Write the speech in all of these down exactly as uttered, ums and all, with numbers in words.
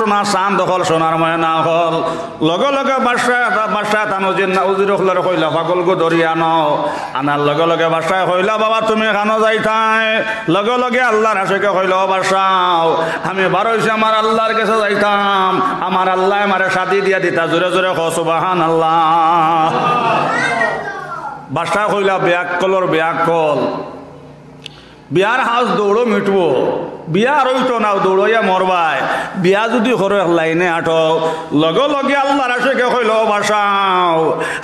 সোনার চান্দ অকল, সোনার ময়না অকল। লগে লগে বাদশায়, বাদশায় তান উজির না, উজির অকলরে কইলা, "পাগলগু ধরি আনো।" আনার লগে লগে বাদশায় কইলা, "বাবা, তুমি কানো যাইতায়?" লগে লগে আল্লার আশিকে কইলা, "ও বাদশা, আমি বারইছি আমার আল্লার গেছে যাইতাম, আমার আল্লায় আমারে শাদি দিয়া দিতা।" জোরে জোরে কও, "সুবহানাল্লাহ।" বাদশায় কইলা, "বেআক্কলর বেআক্কল।" বিয়ার হাউস দৌড়ো মিটবো, বিয়া আর অইতো না, দৌড়াইয়া মরবায়। বিয়া যুদি করো এক লাইনে আটো, লগে লগে আল্লার আশিকে কইলা, "ও বাদশা,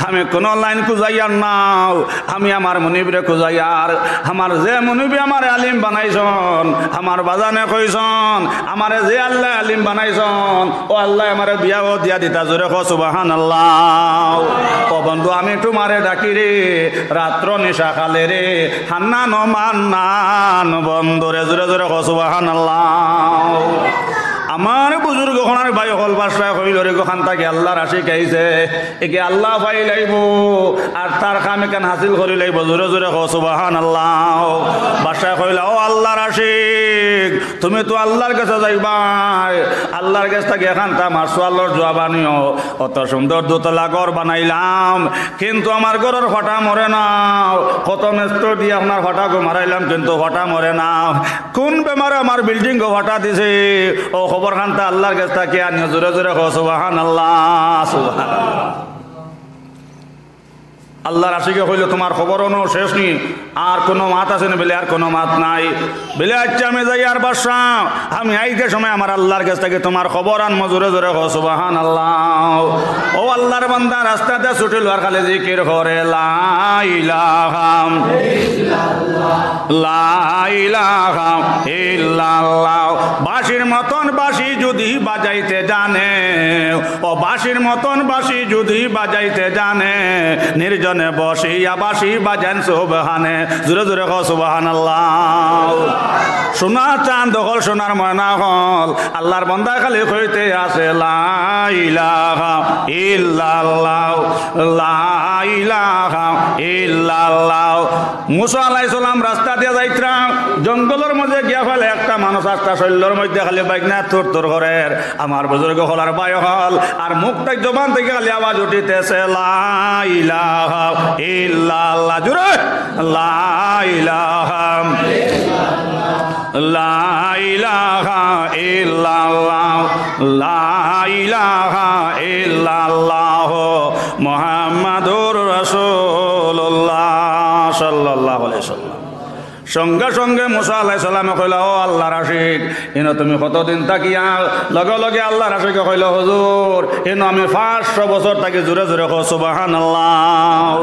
আমি কুনু লাইন খুজাইয়ার নাও, আমি আমার মনিবরে খুজাইয়ার। আমার যে মনিবে আমারে আলিম বানাইছইন, আমার বাজানে কইছইন, আমারে যে আল্লায় আলিম বানাইছইন, অউ আল্লায় আমারে বিয়াও দিয়া দিতা।" জোরে কও, "সুবহানাল্লাহ।" ও বন্ধু, আমি তুমারে ডাকি রে, রাত্র নিশা কালে রে, হান্নান ও মান্নান বন্ধুরে। জোরে জোরে কও, "সুবহানাল্লাহ।" আমার বুজুর্গ অকল আর ভাই অকল, বাদশায় কইলা, "রে গো, খান থাকি আল্লার আশিক আইছে, একে আল্লা পাইলাইবো, আর তার কাম এখান হাসিল করিলাইবো।" জোরে জোরে কও, "সুবহানাল্লাহ।" বাদশায় কইলা, "ও আল্লার আশিক, তুমি তো আল্লার গেছে যাইবায়, আল্লার গেছ থাকি এখানতা আমার সওয়ালর জুয়াব আনিও। অত সুন্দর দুতলা ঘর বানাইলাম, কিন্তু আমার ঘরর ফাটা মরে না। কত মেস্তরি দিয়া আপনার ফাটাগু মারাইলাম, কিন্তু ফাটা মরে না। কুন বেমারে আমার বিল্ডিংগু ফাটা দিছে, অউ খবর খানতা আল্লার গেছ থাকি আনিও।" জোরে জোরে কও, "সুবহানাল্লাহ, সুবহানাল্লাহ।" আল্লার আশিকে কইলা, "তুমার খবর অনো শেষ নি, আর কুনু মাত আছে নি?" বলে, "আর কুনু মাত নাই।" বলে, "আইচ্ছা, আমি যাইয়ার বাদশা, আমি আইতে সময় আমার আল্লার গেছ থাকি তুমার খবর আনমু।" জোরে জোরে কও, "সুবহানাল্লাহ।" অউ আল্লার বান্দা রাস্তাত ছুটি লওয়ার খালি জিকির করে, "লা ইলাহা, লা ইলাহা ইল্লাল্লাহ।" বাঁশির মতন বাঁশি যুদি বাজাইতে জানে, ও বাঁশির মতন বাঁশি যুদি বাজাইতে জানে, নির্জনে বসিয়া বাঁশি বাজাইন সুবহানে। জোরে জোরে কও সুবহানাল্লাহ। সোনার চান্দ অকল, সোনার ময়না অকল, আল্লার বান্দায় খালি কইতে আছে, "লা ইলাহা ইল্লাল্লাহ, লা ইলাহা ইল্লাল্লাহ।" মুসা আলাইহিস সালাম রাস্তা দিয়া যাইতরা, জঙ্গলর মাঝে গিয়া পাইলা একটা মানুষ আস্তা শরীলর মধ্যে খালি বাইগনা তুর তুর করের। আমার বুজুর্গ অকল আর ভাই অকল, আর মুখ থাকি জবান থাকি খালি আওয়াজ উঠিতেছে, "লা ইলাহা ইল্লাল্লাহ।" জোরে, "লা ইলাহা, লা ইলাহা ইল্লাল্লাহ, লা ইলাহা ইল্লাল্লাহ, মুহাম্মাদুর রাসূলুল্লাহ সাল্লাল্লাহু আলাইহি ওয়াসাল্লাম।" সঙ্গে সঙ্গে মুসা আলাইহিস সালামে কইলা, "ও আল্লার আশিক, ইনো তুমি কতদিন থাকিয়া?" লগে লগে আল্লার আশিকে কইলা, "হুজুর, ইনো আমি পাঁচশো বছর থাকি।" জোরে জোরে কও সুবহানাল্লাহ।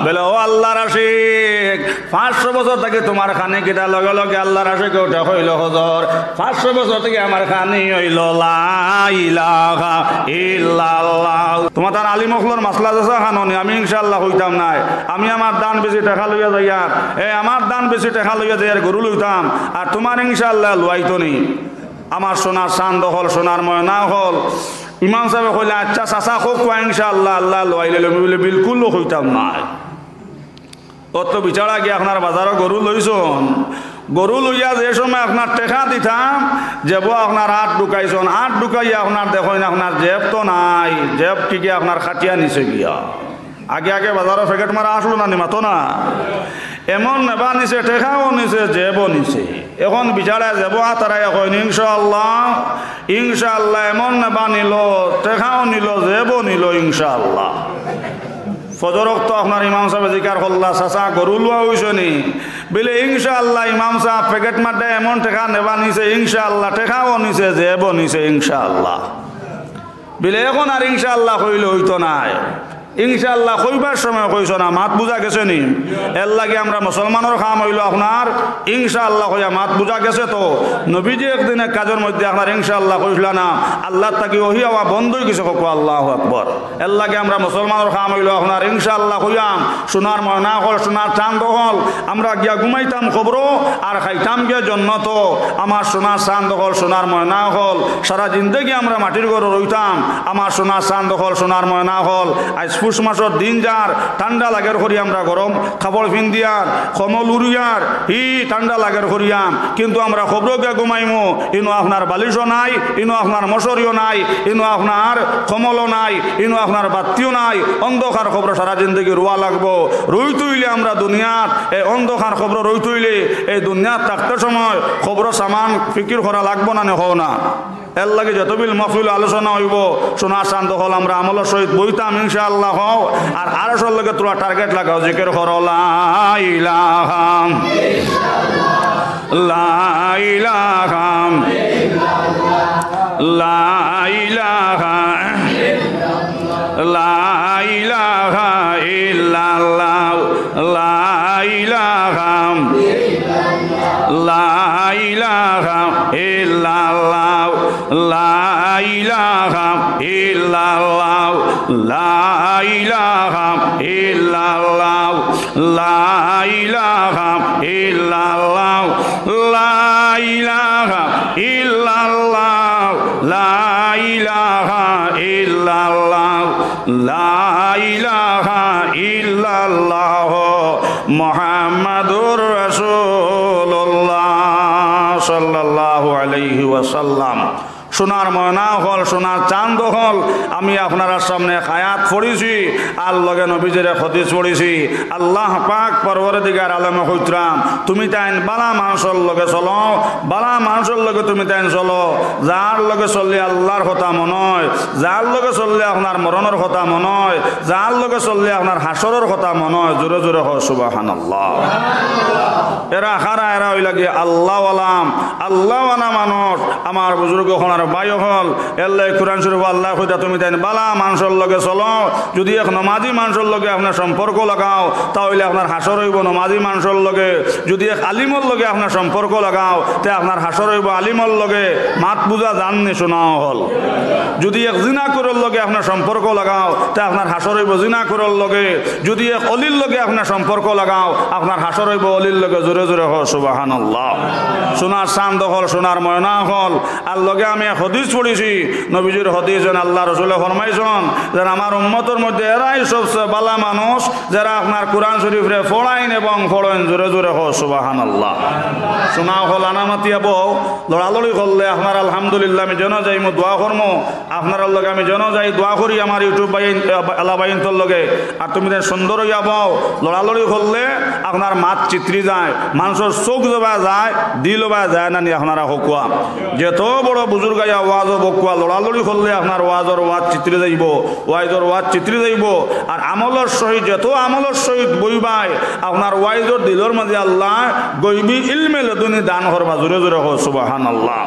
বলে, "ও আল্লার আশিক, পাঁচশো বছর থাকি তুমার খানি কিতা?" লগে লগে আল্লার আশিকে উঠে কইলা, "হুজুর, পাঁচশো বছর থাকি আমার খানি অইলো লা ইলাহা ইল্লাল্লাহ।" তুমার তান আলিম অকলর মাসলা আছে খানো নি, আমি ইনশাআল্লাহ কইতাম নায়। আমি আমার ধান বেচি টেকা লইয়া যাইয়ার, এ, আমার ধান বেচি টেকা লইয়া যাইয়ার গরু লইতাম, আর তুমার ইনশাআল্লাহ লওয়াইতো নি। আমার সোনার চান্দ অকল, সোনার ময়না অকল। ইমাম সাবে কইলা, "আইচ্ছা চাচা, কউক্কা ইনশাআল্লাহ, আল্লায় লওয়াইলে লইমু।" বলে, "বিলকুল কইতাম নায়।" অত বিচারা গিয়া আপনার বাজারো গরু লইছইন, গরু লইয়া যে সময় আপনার টেকা দিতাম, জেবো আপনার আত ঢুকাইছইন, আত ঢুকাইয়া আপনার দেখইন আপনার জেব তো নাই, জেব কিগিয়া আপনার কাটিয়া নিছে গিয়া। আগে আগে বাজারো প্যাকেট মারা আছলো না নি, মাতো না? এমন নেবা নিছে, টেকাও নিছে, জেবও নিছে। এখন বিচারা জেবো আতারাইয়া কইন, "ইনশাআল্লাহ, ইনশাআল্লাহ।" এমন নেবা নিলো, টেকাও নিলো, জেবও নিলো, ইনশাআল্লাহ। ফজর অক্ত আপনার ইমাম সাবে জিকার করলা, "চাচা, গরু লওয়া অইছে নি?" বলে, "ইনশাআল্লাহ ইমাম সাব, প্যাকেট মারা এমন টেকা নেবা নিছে, ইনশাআল্লাহ, টেকাও নিছে, জেবও নিছে, ইনশাআল্লাহ।" বলে, "এখন আর ইনশাআল্লাহ কইলে অইতো নায়, ইনশাআল্লাহ কইবার সময় কইছো না, মাত বুঝা গেছে নি?" এরলাগি আমরা মুসলমানর কাম অইলো আপনার ইনশাআল্লাহ কইয়া মাত বুঝা গেছে তো। নবীজি একদিন এক কাজর মধ্যে আপনার ইনশাআল্লাহ কইছলা না, আল্লার থাকি ওহি আওয়া বন্ধ অইগেছে, কউক্কা আল্লাহু আকবার। এরলাগি আমরা মুসলমানর কাম অইলো আপনার ইনশাআল্লাহ কইয়াম, সোনার ময়না অকল, সোনার চান্দ অকল, আমরা গিয়া ঘুমাইতাম কবরো, আর খাইতাম গিয়া জন্নতো। আমার সোনার চান্দ অকল, সোনার ময়না অকল, সারা জিন্দেগি আমরা মাটির ঘরো রইতাম। আমার সোনার চান্দ অকল, সোনার ময়না অকল, আইজ পুষ মাসর দিন যার, ঠান্ডা লাগের করি আমরা গরম কাপড় পিন্দিয়ার, কম্বল উড়িয়ার, হি ঠান্ডা লাগের করিয়াম। কিন্তু আমরা কবরো গিয়া ঘুমাইমু, ইনো আপনার বালিশও নাই, ইনো আপনার মশারিও নাই, ইনো আপনার কম্বলও নাই, ইনো আপনার বাত্তিও নাই। অন্ধকার কবরো সারা জিন্দেগি রওয়া লাগবো। রইতে অইলে আমরা দুনিয়াত, এ অন্ধকার কবরো রইতে অইলে, এ দুনিয়াত থাকতে সময় কবরো সামান ফিকির করা লাগবো না নি, কও না? এর লাগি যত বিল মহফিল আলোচনা অইবো, সোনার চান্দ অকল, আমরা আমলর সহিত বইতাম ইনশাআল্লাহ। হও, আর আরশর লগে তোরা টার্গেট লাগাও, জিকির করো, লা ইলাহা, লা ইলাহা, লা ইলাহা, লা ইলাহা ইল্লাল্লাহ, লা ইলাহা, লা ইলাহা ইল্লাল্লাহ, লা ইলাহা ইল্লাল্লাহ, লা ইলাহা ইল্লাল্লাহ, লা ইলাহা ইল্লাল্লাহ, লা ইলাহা ইল্লাল্লাহ, লা ইলাহা ইল্লাল্লাহ, লা ইলাহা ইল্লাল্লাহ, মুহাম্মাদুর রাসূলুল্লাহ সাল্লাল্লাহু আলাইহি ওয়াসাল্লাম। সোনার ময়না অকল, সোনার চান্দ অকল, আমি আপনারার সামনে এক আয়াত পড়ছি, আর লগে নবীজির এক হাদিস পড়ছি। আল্লাহ পাক পরওয়ারদিগার আলমে কইতরা, তুমি তাইন বালা মানষর লগে চলো, বালা মানষর লগে তুমি তাইন চলো, যার লগে চললে আল্লাহর কথা মনো অয়, যার লগে চললে আপনার মরণর কথা মনো অয়, যার লগে চললে আপনার হাশরর কথা মনো অয়। জোরে জোরে কও সুবহানাল্লাহ। এরা কারা? এরা অইলা গি আল্লাহওয়ালা, আল্লাহওয়ালা মানুষ। আমার বুজুর্গ অকল আর ভাই অকল, এল্লাই কোরআন শরীফো আল্লায় কইতা, তুমি তাইন বালা মানষর লগে চলো। যুদি এক নমাজি মানষর লগে আপনার সম্পর্ক লাগাও, তা অইলে আপনার হাশর অইবো নমাজি মানষর লগে। যুদি এক আলিমর লগে আপনার সম্পর্ক লাগাও, তে আপনার হাশর অইবো আলিমর লগে। মাত বুজা যার নি সোনা অকল? যুদি এক জিনাকুরর লগে আপনার সম্পর্ক লাগাও, তে আপনার হাশর অইবো জিনাকুরর লগে। যুদি এক অলির লগে আপনার সম্পর্ক লাগাও, আপনার হাশর অইবো অলির লগে। জোরে জোরে কও সুবহানাল্লাহ। সোনার চান্দ অকল, সোনার ময়না অকল। আর লগে আমি এক হাদিস পড়ছি, নবীজির হাদিস, যেন আল্লাহ রসুলে ফরমাইছন, যেন আমার উম্মতর মধ্যে এরাই সবচে বালা মানুষ, যেরা আপনার কোরআন শরীফরে পড়াইন এবং পড়ইন। জোরে জোরে কও সুবহানাল্লাহ। সোনা অকল, আনা মাতিয়া বও, লড়ালড়ি করলে আপনার আলহামদুলিল্লাহ আমি যেন যাইমু, দোয়া করমু, আপনারার লগে আমি যেন যাই, দোয়া করি আমার YouTube ভাই, আলা ভাইন্তর লগে। আর তুমি তাইন সুন্দর অইয়া বও, লড়ালড়ি করলে আপনার মাত চিত্রি যায়, মানষর চউখ যেবা যায়, দিল অবা যায় না নি, আপনারা কউক্কা। যেত বড় বুজুর্গ আইয়া ওয়াজো বউক্কা, লড়ালড়ি করলে আপনার ওয়াজর ওয়াজ চিত্রি যাইবো, ওয়াইজর ওয়াজ চিত্রি যাইবো। আর আমলর সহিত, যেত আমলর সহিত বইবায়, আপনার ওয়াইজর দিলর মাঝে আল্লায় গইবি ইলমে লদুনি দান করবা। জোরে জোরে কও সুবহানাল্লাহ।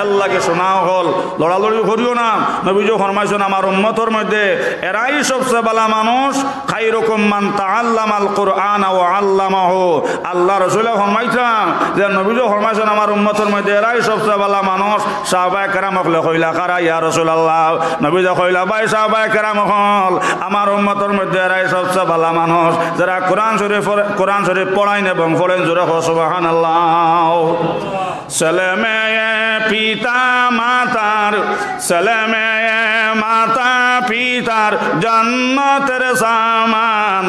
এর লাগি সোনা অকল, লড়ালড়ি করিও না। নবীজি ফরমাইছন, আমার উম্মতর মধ্যে এরাই সবচে বালা মানুষ, খাইরুকুম মান তাআল্লামাল কুরআনা ওয়া আল্লামাহু। আল্লাহ রসুলে ফরমাইছন, যে নবীজি ফরমাইছন, আমার উম্মতর মধ্যে এরাই সবচে বালা মানুষ। সাহাবায়ে কেরাম অকলে কইলা, কারা ইয়া রাসূলুল্লাহ? নবীজি কইলা, ভাই সাহাবায়ে কেরাম অকল, আমার উম্মতর মধ্যে এরাই সবচে বালা মানুষ, যেরা কোরআন শরীফ পড়ে-, কোরআন শরীফ পড়াইন এবং পড়েন। জোরে কও সুবহানাল্লাহ। ছেলে মেয়ে পিতা মাতার, ছেলে মেয়ে মাতা পিতার জন্নতের সামান,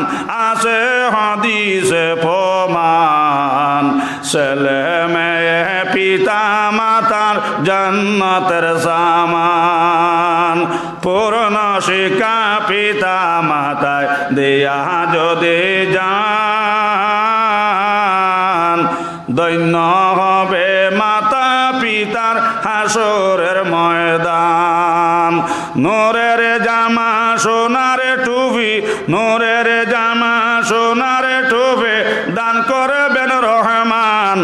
আছে হাদিসে প্রমাণ। ছেলে মেয়ে পিতা মাতার জন্নতের সামান, পূর্ণ শিক্ষা পিতা মাতায় দিয়া যদি যান, ধন্য হবে মাতা পিতার হাশরের ময়দান। নূরের জামা সোনার টুপি, নূরের জামা সোনার টুপি, দান করবেন রহমান,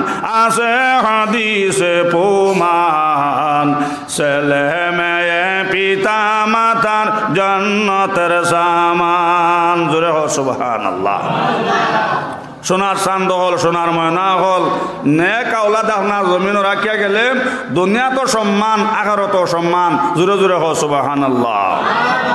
আছে হাদিসে প্রমাণ। ছেলে মেয়ে পিতা মাতার জন্নতের সামান। জোরে কও সুবহানাল্লাহ। সোনার চান্দ অকল, সোনার ময়না অকল, নেক আওলাদ আপনার জমিনো রাখিয়া গেলে দুনিয়াত সম্মান, আখেরাত সম্মান। জোরে জোরে কও সুবহানাল্লাহ।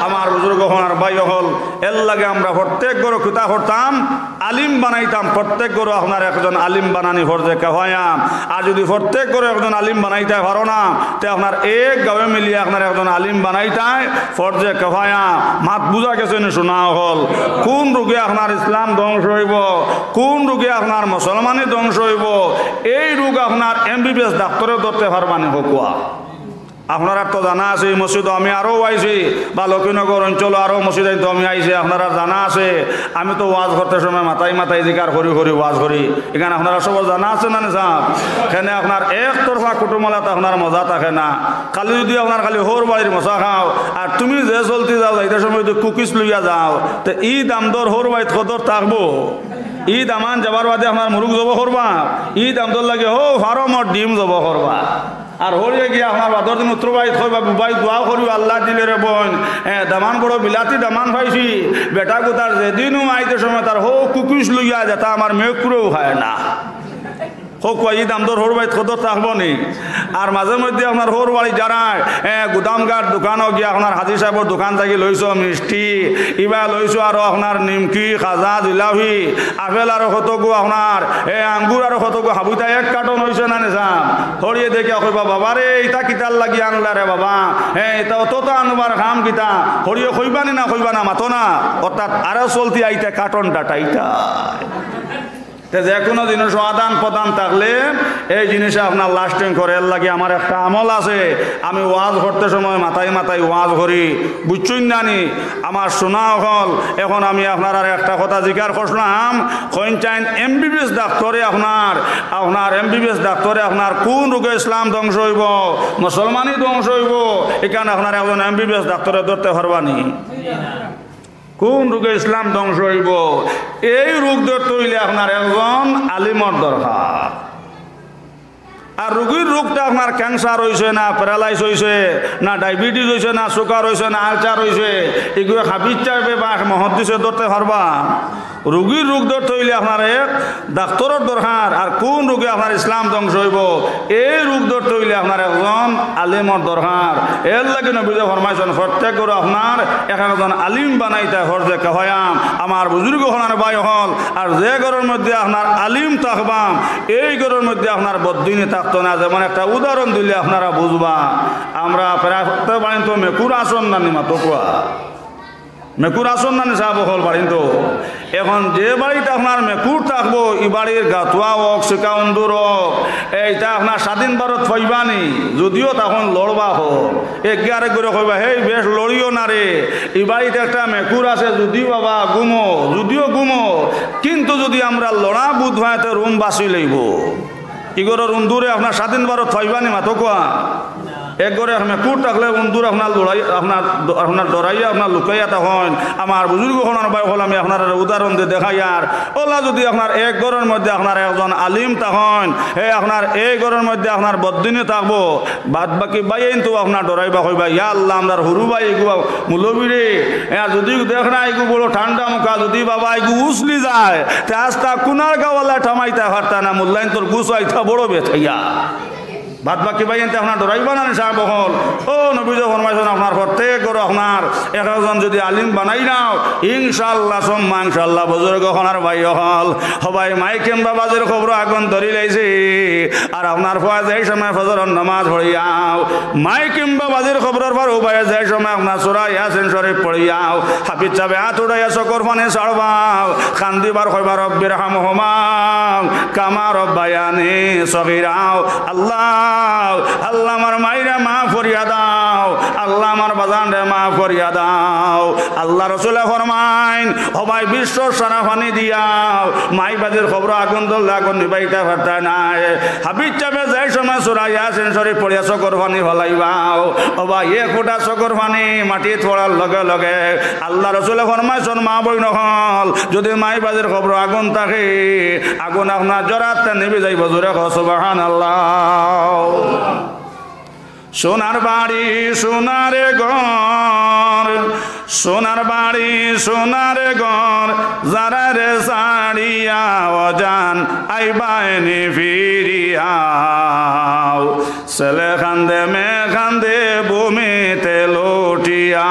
আমার বুজুর্গ অকল আর ভাই অকল, এর লাগি আমরা প্রত্যেক ঘরো কিতা করতাম? আলিম বানাইতাম। প্রত্যেক ঘরো আপনার একজন আলিম বানানি ফরজে কেফায়া। আর যুদি প্রত্যেক ঘরো একজন আলিম বানাইতায় পারো না, তে আপনার এক গাঁওয়ে মিলিয়া আপনার একজন আলিম বানাইতায় ফরজে কেফায়া। মাত বুঝা গেছে নি, সোনা অকল? কুন রোগে আপনার ইসলাম ধ্বংস অইবো, কুন রোগে আপনার মুসলমানি ধ্বংস অইবো, এই রোগ আপনার এমবিবিএস ডাক্তরে ধরতে পারবা নি, কউক্কা? আপনারার তো জানা আছে, এই মসজিদো আমি আরো আইছি, বা লক্ষ্মীনগর অঞ্চলো আরো মসজিদ আইতো আমি আইছি, আপনারার জানা আছে। আমি তো ওয়াজ করতে সময় মাথায় মাথায় জিকার করি করি ওয়াজ করি, ইখান আপনারার সবর জানা আছে না নি সাব? কেনে আপনার একতরফা কুটুমলাত আপনার মজা থাকে না। খালি যুদি আপনার খালি হউর বাড়ির মশা খাও, আর তুমি যে চলতি যাও, যাইতে সময় যুদি কুকিজ লইয়া যাও, তে ই দামদর হউর বাড়িত কদর থাকবো? ই দামান যাবার বাদে আপনার মুরুগ জবো করবা, ই দামদর লাগি হউ ফার্মর ডিম জবো করবা। আর হরিয়ে গিয়া আপনার বাদর দিন উত্তর বাড়িত কইবা, "বুবাই দোয়া করিও, আল্লায় দিলে রে বইন, এ, দামান বড় বিলাতি দামান পাইছি, বেটা গুতার যেদিনও আইতে সময় তার হউ কুকিজ লইয়া যেতা আমার মেকুরেও খায় না।" কউক্কা, ই দামদর হউর বাড়িত কদর থাকবো নি? আর মাঝে মধ্যে আপনার হউর বাড়ি যারা, এ, গুদামঘাট দোকানো গিয়া আপনার হাজি সাবর দোকান থাকি লইছো মিষ্টি, ইবা লইছো আরো আপনার নিমকি, খাজা, জিলাপি, আপেল আরো কতগু আপনার, এ, আঙ্গুর আরো কতগু হাবুইতা এক কার্টন অইছে না নি সাব? হরিয়ে দেখিয়া কইবা, "বাবা রে, ইতা কিতার লাগি আনলা রে বাবা? এ, ইতা অততা আনবার কাম কিতা?" হরিয়ে কইবা নি না কইবা না, মাতো না। অর্থাৎ আরো চলতি আইতে কার্টন ডাটাইতা। তে যে কুনু জিনিস আদান প্রদান থাকলে এই জিনিসে আপনার লাস্টিং করে। এর লাগি আমার একটা আমল আছে, আমি ওয়াজ করতে সময় মাথায় মাথায় ওয়াজ করি, বুঝছইন না নি? আমার সোনা অকল, এখন আমি আপনারারে একটা কথা জিকার করলাম, কইন চাইন এমবিবিএস ডাক্তরে আপনার, আপনার এমবিবিএস ডাক্তরে আপনার কুন রোগে ইসলাম ধ্বংস অইবো, মুসলমানি ধ্বংস অইবো, ইখান আপনার একজন এমবিবিএস ডাক্তরে ধরতে পারবা নি? কুন রোগে ইসলাম ধ্বংস অইবো? এই রোগ ধরতে অইলে আপনার একজন আলিমর দরকার। আর রুগীর রোগটা আপনার ক্যান্সার অইছে না, প্যারালাইজ অইছে না, ডায়াবেটিস অইছে না, সুগার অইছে না, আলসার অইছে, ইগুয়ে হাফিজ সাবে বা এক মুহাদ্দিসে ধরতে পারবা? রুগীর রোগ ধরতে অইলে আপনার এক ডাক্তরর দরকার। আর কুন রোগে আপনার ইসলাম ধ্বংস অইবো, এই রোগ ধরতে অইলে আপনার একজন আলিমর দরকার। এর লাগি নবীজি ফরমাইছইন, প্রত্যেক ঘরো আপনার এক একজন আলিম বানাইতা ফরজে কেফায়া। আমার বুজুর্গ অকল আর ভাই অকল, আর যে ঘরর মধ্যে আপনার আলিম থাকবা, এই ঘরর মধ্যে আপনার বদদিনি থাকতো না। যেমন একটা উদাহরণ দিলে আপনারা বুঝবা, আমরা প্রায় প্রত্যেক বাড়িত মেকুর আছইন না নি, মাতো কউক্কা? মেকুর আছইন না নি সাব অকল বাড়িত? এখন যে বাড়িত আপনার মেকুর থাকবো, ই বাড়ির গাতুয়া অউক, চিকা উন্দুর অউক, এইটা আপনার স্বাধীন ভারত পাইবা নি? যুদিও তখন লড়বা অকল, একে আরেক ঘরে কইবা, "হেই বেশ লড়িও না রে, ই বাড়িত একটা মেকুর আছে, যুদি বাবা ঘুমো, যুদিও ঘুমো, কিন্তু যুদি আমরা লড়া বুধ অয়, তে রুম বাছি লইবো।" ই ঘরর উন্দুরে আপনার স্বাধীন ভারত পাইবা নি, মাতো কউক্কা? এক ঘরে এক মেকুর থাকলে উন্দুর আপনার লড়াই, আপনার, আপনার ডরাইয়া, আপনার লুকাইয়া তখন। আমার বুজুর্গ অকল আর ভাই অকল, আমি আপনারারে উদাহরণ দিয়া দেখাইয়ার। অলা যুদি আপনার এক ঘরর মধ্যে আপনার একজন আলিম থাকইন, হে আপনার এই ঘরর মধ্যে আপনার বদদিনি থাকবো, বাদ বাকি ভাইয়াইন্তে আপনার ডরাইবা, কইবা, "ইয়া আল্লাহ, আমরার হুরু ভাই ইগু মৌলবি রে, এ যুদি দেখরা ইগু বড় ঠান্ডা মুখা, যুদি বাবা ইগু উছলি যায়, তে আস্তা কুনার গাওয়ালা থামাইতা পারতা না, মোল্লাইন্তর গুছাইতা বড় বেথাইয়া।" বাদ বাকি ভাইয়াইন্তে আপনার ডরাইবা না নি সাব অকল? ও নবীজি ফরমাইছইন, আপনার প্রত্যেক ঘরো আপনার এক একজন যুদি আলিম বানাইলাও, ইনশাআল্লাহ, সুম্মা ইনশাআল্লাহ, বুজুর্গ অকল আর ভাই অকল, হবায় মাই কিংবা বাজির কবরো আগুন ধরিলাইছে। আর আপনার ফুয়া যেই সময় ফজরর নামাজ পড়িয়াও, মাই কিংবা বাজির কবরর পারো উবায় যেই সময় আপনার সূরা ইয়াসিন শরীফ পড়িয়াও, হাফিজ সাবে আত উঠাইয়া চকুর পানি ছাড়বাও, কান্দিবা আর কইবা, "রব্বির হামহুমা কামা রব্বায়ানি সগীরা।" আল্লাহ, আল্লাহ, আমার মাইরে মাফ করিয়া দাও, আল্লাহ, আমার বাজানরে মাফ করিয়া দাও। আল্লাহ রসুলে ফরমাইন, হবায় বিশ্বর সারা পানি দিয়াও, মাই বাজির কবরো আগুন ধরলে আগুন নিবাইতা পারতা নায়। হাফিজ সাবে যেই সময় সূরা ইয়াসিন শরীফ পড়িয়া চকুর পানি ফালাইবাও, হবায় এক ফুটা চকুর পানি মাটিত পড়ার লগে লগে আল্লাহ রসুলে ফরমাইছইন, মা বইন অকল, যুদি মাই বাজির কবরো আগুন থাকে, আগুন আপনার জ্বরাত নিবি যাইবো। জোরে কও সুবহানাল্লাহ। সোনার বাড়ি, সোনার ঘর, সোনার বাড়ি, সোনার ঘর, যারারে ছাড়িয়া ও জান আইবায়নি ফিরিয়াও। ছেলে কান্দে, মেয়ে কান্দে, ভূমিতে লুটিয়া।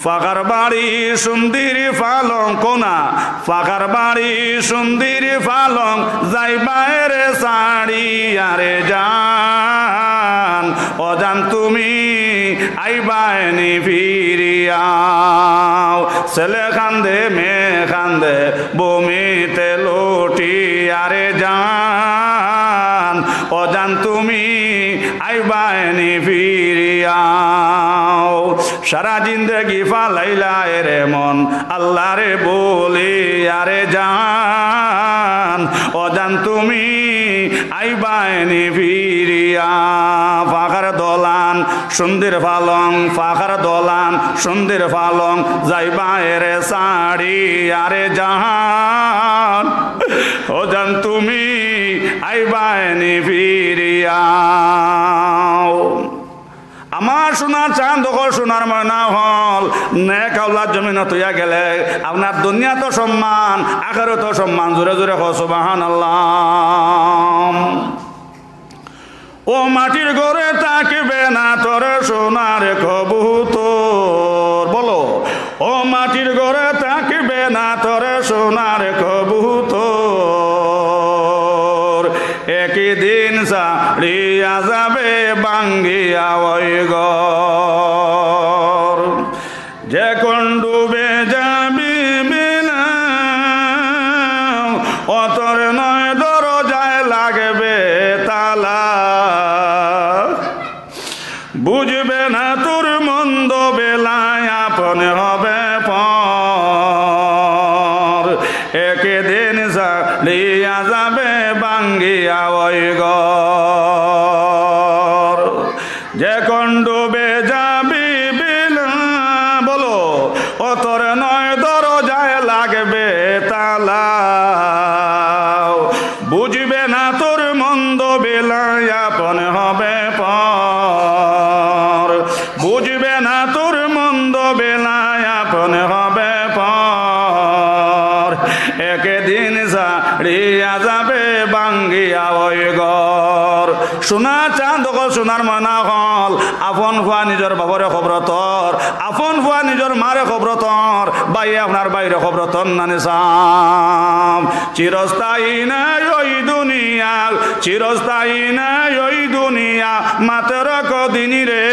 ফাখার বাড়ি সুন্দির ফালং কোনা, ফাখার বাড়ি সুন্দির ফালং, যাইবায় রে ছাড়িয়া রে জান, ও জান তুমি আইবায় নি ফিরিয়াও। ছেলে কান্দে, মেয়ে কান্দে, বমিতে লুটিয়া রে জান, ও জান তুমি আইবায় নি ফিরিয়াও। সারা জিন্দেগি ফালাইলায় রে মন আল্লারে ভুলিয়া রে জান, ও জান তুমি আইবায় নি ফিরিয়া। ফাখার দলান সুন্দির ফালং, ফাখার দলান সুন্দির ফালং, যাইবায় রে ছাড়িয়া রে জান, ও জান তুমি আইবায় নি ফিরিয়াও। আমার সোনার চান অকল, সোনার ময়না অকল, নেক আওলাদ জমিনো থইয়া গেলে আপনার দুনিয়াত সম্মান, আখেরাতো সম্মান। জোরে জোরে কও সুবহানাল্লাহ। ও মাটির ঘরে থাকবে না তোর সোনার কবুতর, বলো। ও মাটির ঘরে থাকবে না তোর সোনার কবুতর, একদিন ছাড়িয়া যাবে ভাঙ্গিয়া ওই ঘর। যখন ডুবে যাবি বিলাও, ও তোর নয় দরজায় লাগবে তালা। বুঝবে না তোর মন্দ বেলায় আপন হবে পর, একদিন ছাড়িয়া যাবে ভাঙ্গিয়া ওই ঘর। যখন ডুবে যাবি বিলা, বলো, ও তোর নয় দরজায় লাগবে তালা। বুঝবে না তোর মন্দ বেলায় আপন হবে পর, বুঝবে না তোর মন্দ বেলায় আপন হবে পর, একদিন ছাড়িয়া যাবে ভাঙ্গিয়া ওই ঘর। সোনার চান অকল, সোনার ময়না অকল, আপন পুয়া নিজর বাপরে কবরো থর, আপন পুয়া নিজর মারে কবরো থর, ভাইয়ে আপনার ভাইরে কবরো থর না নি সাব। চিরস্থায়ী নায় ওই দুনিয়া, চিরস্থায়ী নায় ওই দুনিয়া, মাত্র কদিন রে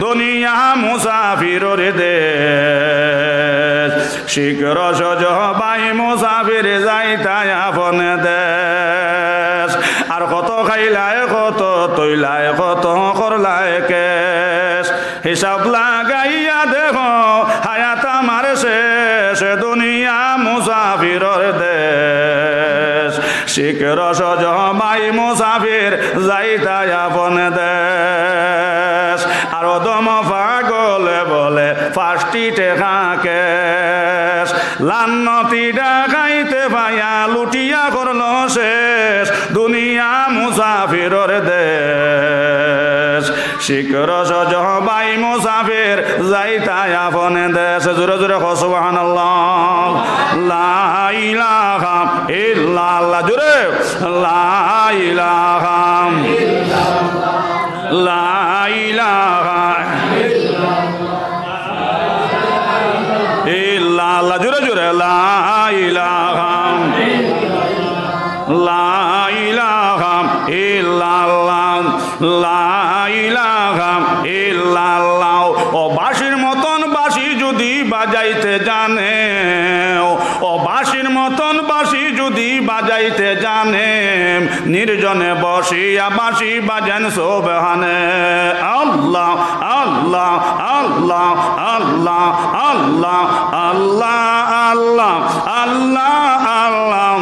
দুনিয়া মুসাফিরর দেশ। শিখ রশদ ভাই মুসাফির যাইতায় আপন দেশ। আর কত খাইলায়, কত থইলায়, কত করলায় কেশ। হিসাব লাগাইয়া দেখো, হায়াত আমার শেষ, দুনিয়া মুসাফিরর দেশ। শিখ রশদ ভাই মুসাফির যাইতায় আপন দেশ। আর অধম পাগলে বলে পাঁচটি টেকা ক্যাশ। লান্নতি ডাকাইতে পাইয়া লুটিয়া করলো শেষ, দুনিয়া মুসাফিরর দেশ। শিখ রশদ ভাই মুসাফির যাইতায় আপন দেশ। জোরে জোরে কও সুবহানাল্লাহ। লা ইলাহা ইল্লাল্লাহ। জোরে। লা ইলাহা। লা ইলাহা ইল্লাল্লাহ। জোরে জোরে। লা ইলাহা। লা ইলাহা ইল্লাল্লাহ। লা ইলাহা ইল্লাল্লাহ। ও বাঁশির মতন বাঁশি যদি বাজাইতে জানে, ও বাঁশির মতন বাঁশি যদি বাজাইতে জানে, নির্জনে বসিয়া বাঁশি বাজেন সুবহানে। আল্লাহ, আল্লাহ, আল্লাহ, আল্লাহ, আল্লাহ, আল্লাহ, আল্লাহ, আল্লাহ, আল্লাহ।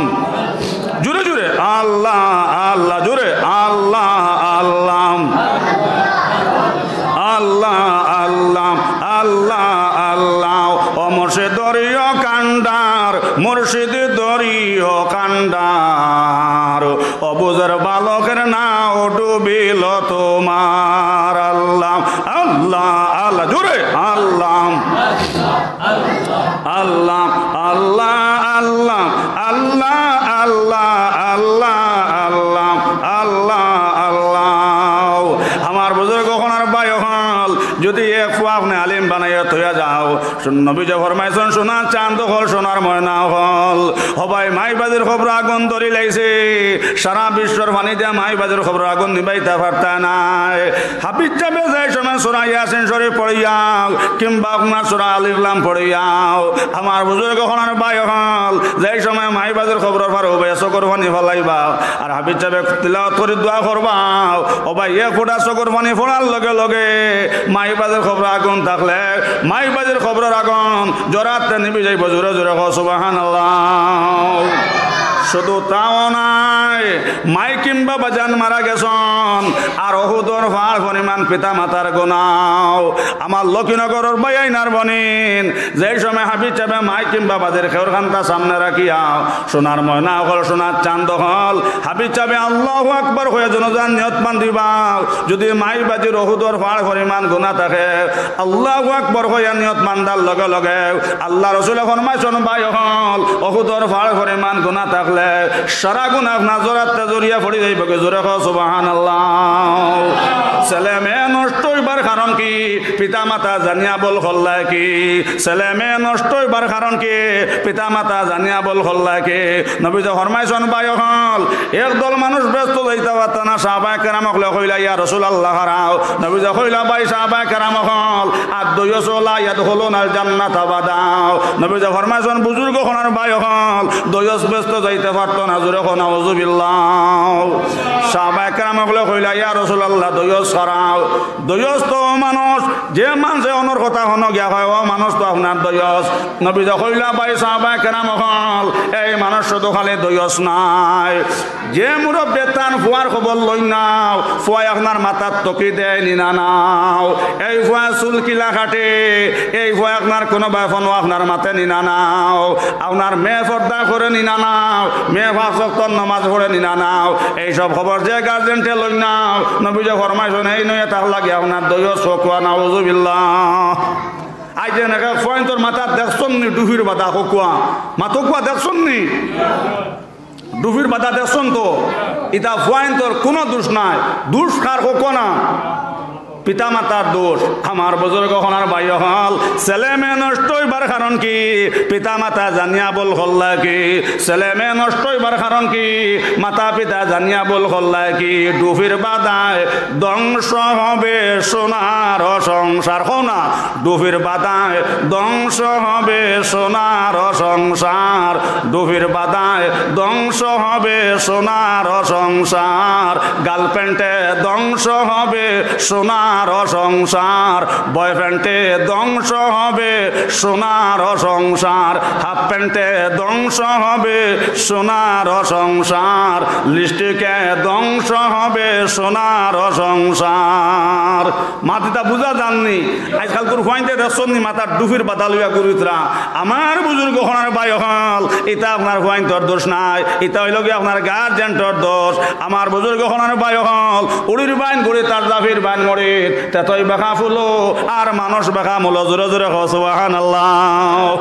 জোরে জোরে আল্লাহ, আল্লাহ, জোরে আল্লাহ, আল্লাহ, আল্লাহ, আল্লাহ, আল্লাহ, আল্লাহ। ও মুর্শিদ দরিয়া কান্ডার, মুর্শিদ দরিয়া কান্ডার। ও বুঝের বালকের নাও ডুবিল তোমার। আল্লাহ, আল্লাহ, আল্লাহ, জোরে আল্লাহ। আল্লাহ, আল্লাহ, আল্লাহ, আল্লাহ, আল্লাহ, আল্লাহ, আল্লাহ, আল্লাহ, আল্লাহ। আমার বুজুর্গ অকল আর ভাই অকল, যদি এক ফুয়া আপনে আলিম বানাইয়া থইয়া যাও, নবীজি ফরমাইছইন, সোনার চান্দ অকল, সোনার ময়না অকল, ও ভাই, মাই বাজির কবরো আগুন ধরিলাইছে, সারা বিশ্বর পানি দিয়া মাই বাজির কবরো আগুন নিবাইতা পারতা নায়। হাফিজ সাবে যে সময় সূরা ইয়াসিন শরীফ পড়িয়াও, কিংবা আপনার সূরা আলিফ লাম পড়িয়াও, আমার বুজুর্গ অকল আর ভাই অকল, যে সময় মাই বাজির কবরর পারো উবাইয়া চকুর পানি ফালাইবা, আর হাফিজ সাবে তিলাওয়াত করি দোয়া করবা, ও ভাই, এক ফুটা চকুর পানি পড়ার লগে লগে মাই বাজির কবরো আগুন থাকলে, মাই বাজির কবরর আগুন জরাতে নিবি যাইবো। জোরে জোরে কও সুবহানাল্লাহ। শুধু তাও নায়, মাই কিংবা বাজান মারা গেছইন, আর উহুদর পাহাড় পরিমাণ পিতা মাতার গুনাও। আমার লক্ষ্মীনগরর ভাইয়াইন আর বইনাইন, যে সময় হাফিজ সাবে মাই কিংবা বাজির খেউর খান্তা সামনে রাখিয়া, সোনার ময়না অকল, সোনার চান্দ অকল, হাফিজ সাবে আল্লাহু আকবার কইয়া জনাজার নিয়ত বান্ধিবা। যদি মাই বাজির উহুদর পাহাড় পরিমাণ গুনা থাকে, আল্লাহু আকবার কইয়া নিয়ত বান্ধার লগে লগে আল্লার রসুলে ফরমাইছইন, ভাই অকল, উহুদর পাহাড় পরিমাণ গুনা থাকলে সারা গুনা আপনার জরাতে ঝরিয়া পড়ি যাইবোগি। জোরে কও সুবহানাল্লাহ। ছেলে মেয়ে নষ্ট অইবার কারণ কি? পিতা মাতা জানিয়া ভুল করলে কি? ছেলে মেয়ে নষ্ট অইবার কারণ কি? পিতা মাতা জানিয়া ভুল করলে কি? নবীজি ফরমাইছইন, ভাই অকল, একদল মানুষ বেহেস্তো যাইতা পারতা না। সাহাবায়ে কেরাম অকলে কইলা, ইয়া রাসূলুল্লাহ, খাড়াও। নবীজি কইলা, ভাই সাহাবায়ে কেরাম অকল, আদ-দুয়ুসু লা ইয়াদখুলুনাল জান্নাতা আবাদা। নবীজি ফরমাইছইন, বুজুর্গ অকল আর ভাই অকল, দুয়ুস বেহেস্তো যাইতা পারতা না। জোরে কও নাউজুবিল্লাহ। সাহাবায়ে কেরাম অকলে কইলা, ইয়া রাসূলুল্লাহ, দুয়ুস খাড়াও। দুয়ুস তো অউ মানুষ, যে মানষে অনর কথা হনো গিয়া কয়, অউ মানুষ তো আপনার দুয়ুস। নবীজি কইলা, ভাই সাহাবায়ে কেরাম অকল, এই মানুষ শুধু খালি দুয়ুস নায়। যে মুরব্বিয়ে তান ফুয়ার খবর লইন নাও, ফুয়ায় আপনার মাথাত টকি দেয় নি না নাও। এই ফুয়ায় চুল কিলা কাটে, এই ফুয়ায় আপনার কুনু বায় ফোনো আপনার মাতে নি না নাও। আপনার মেয়ে পর্দা করে নি না নাও, মেয়ে পাঁচ ওয়াক্ত নমাজ পড়ে নি না নাও। এইসব খবর যে গার্জেন্টে লইন নাও, নবীজি ফরমাইছইন, এই নইয়া তার লাগি আপনার দুয়ুস। কও নাউজুবিল্লাহ। আইজ যেন এক ফুয়াইন্তর মাথাত দেখছইন নি ডুফির বাদা? কও, মাতো কও, দেখছইন নি? ডুফির বাদা দেখছইন তো? ইতা ফুয়াইন্তর কুনু দুষ নাই। দুষ কার? কও না। পিতা মাতার দুষ। আমার বুজুর্গ অকল আর ভাই অকল, ছেলে মেয়ে নষ্ট অইবার কারণ কি? পিতা মাতা জানিয়া ভুল করলে কি? ছেলে মেয়ে নষ্ট অইবার কারণ কি? মাতা পিতা জানিয়া ভুল করলে কি? ডুফির বাদায় ধ্বংস হবে সোনার সংসার। কও না, ডুফির বাদায় ধ্বংস হবে সোনার সংসার, ডুফির বাদায় ধ্বংস হবে সোনার সংসার, গার্লফ্রেন্ডে ধ্বংস হবে সোনার সংসার, বয়ফ্রেন্ডে ধ্বংস হবে সোনার সংসার, হাফ প্যান্টে ধ্বংস হবে সোনার সংসার, লিপস্টিকে ধ্বংস হবে সোনার সংসার। মাত ইতা বুঝা যার নি? আইজকালকুর ফুয়াইন্তে দেখছইন নি মাথাত ডুফির বাদা লইয়া ঘুরিতরা? আমার বুজুর্গ অকল আর ভাই অকল, ইতা আপনার ফুয়াইন্তর দোষ নায়, ইতা অইলো গি আপনার গার্জেন্টর দোষ। আমার বুজুর্গ অকল আর ভাই অকল, উড়ির বাইন ঘুড়ি, তার জাফির বাইন মরিত, তেতই বেকা ফুলো, আর মানুষ বেকা মুলো। জোরে জোরে কও সুবহানাল্লাহ।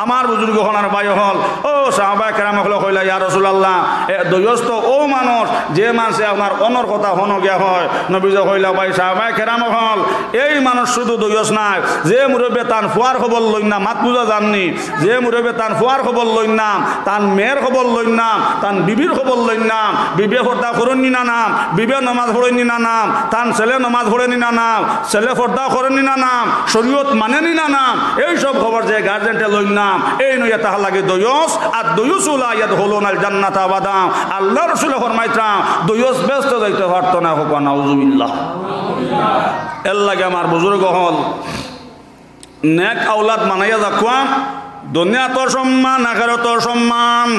আমার বুজুর্গ অকল আর ভাই অকল, ও সাহাবায়ে কেরাম অকলে কইলা, ইয়া রাসূলুল্লাহ, এ, দুয়ুস তো অউ মানুষ, যে মানষে আপনার অনর কথা হনো গিয়া কয়। নবীজি কইলা, ভাই সাহাবায়ে কেরাম অকল, এই মানুষ শুধু দুয়ুস নায়, যে মুরব্বিয়ে তান ফুয়ার খবর লইন না, মাত বুঝা যার নি, যে মুরব্বিয়ে তান ফুয়ার খবর লইন না, তান মেয়ের খবর লইন না, তান বিবির খবর লইন না, বিবিয়ে পর্দা করইন নি না নাম, বিবিয়ে নমাজ পড়ইন নি না নাম, তান ছেলে নমাজ পড়ে নি না নাম, ছেলে পর্দা করে নি না নাম, শরীয়ত মানে নি না নাম, এইসব খবর যে গার্জেন্টে লইন নাম, এই নইয়া তার লাগি দুয়ুস। আদ-দুয়ুসু লা ইয়াদখুলুনাল জান্নাতা আবাদা। আল্লার রসুলে ফরমাইতরা, দুয়ুস বেহেস্তো যাইতা পারতো না। কও নাউজুবিল্লাহ। এর লাগি আমার বুজুর্গ অকল, নেক আওলাদ বানাইয়া যাউক্কা। দুনিয়াত সম্মান, আখেরাত সম্মান।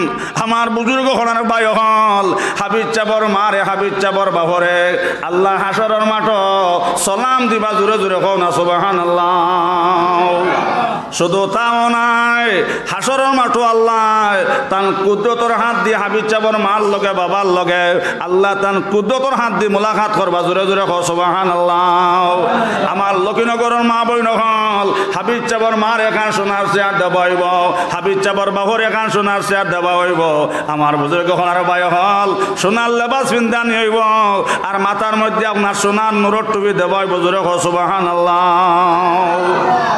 আমার বুজুর্গ অকল আর ভাই অকল, হাফিজ সাবর মারে, হাফিজ সাবর বাফরে আল্লাহ হাশরর মাঠো সালাম দিবা। জোরে জোরে কও না সুবহানাল্লাহ। শুধু তাও নায়, হাশরর মাঠো আল্লায় তান কুদরতর হাত দি হাফিজ সাবর মার লগে, বাবার লগে আল্লায় তান কুদরতর হাত দি মুলাকাত করবা। জোরে জোরে কও সুবহানাল্লাহ। আমার লক্ষ্মীনগরর মা বইন অকল, হাফিজ সাবর মার একখান সোনার চেয়ার দেওয়া অইবো, হাফিজ সাবর বাফর একখান সোনার চেয়ার দেওয়া অইবো। আমার বুজুর্গ অকল আর ভাই অকল, সোনার লেবাস পিন্দানি অইবো, আর মাথার মধ্যে আপনার সোনার নুরর টুপি দেওয়া অইবো। জোরে কও সুবহানাল্লাহ।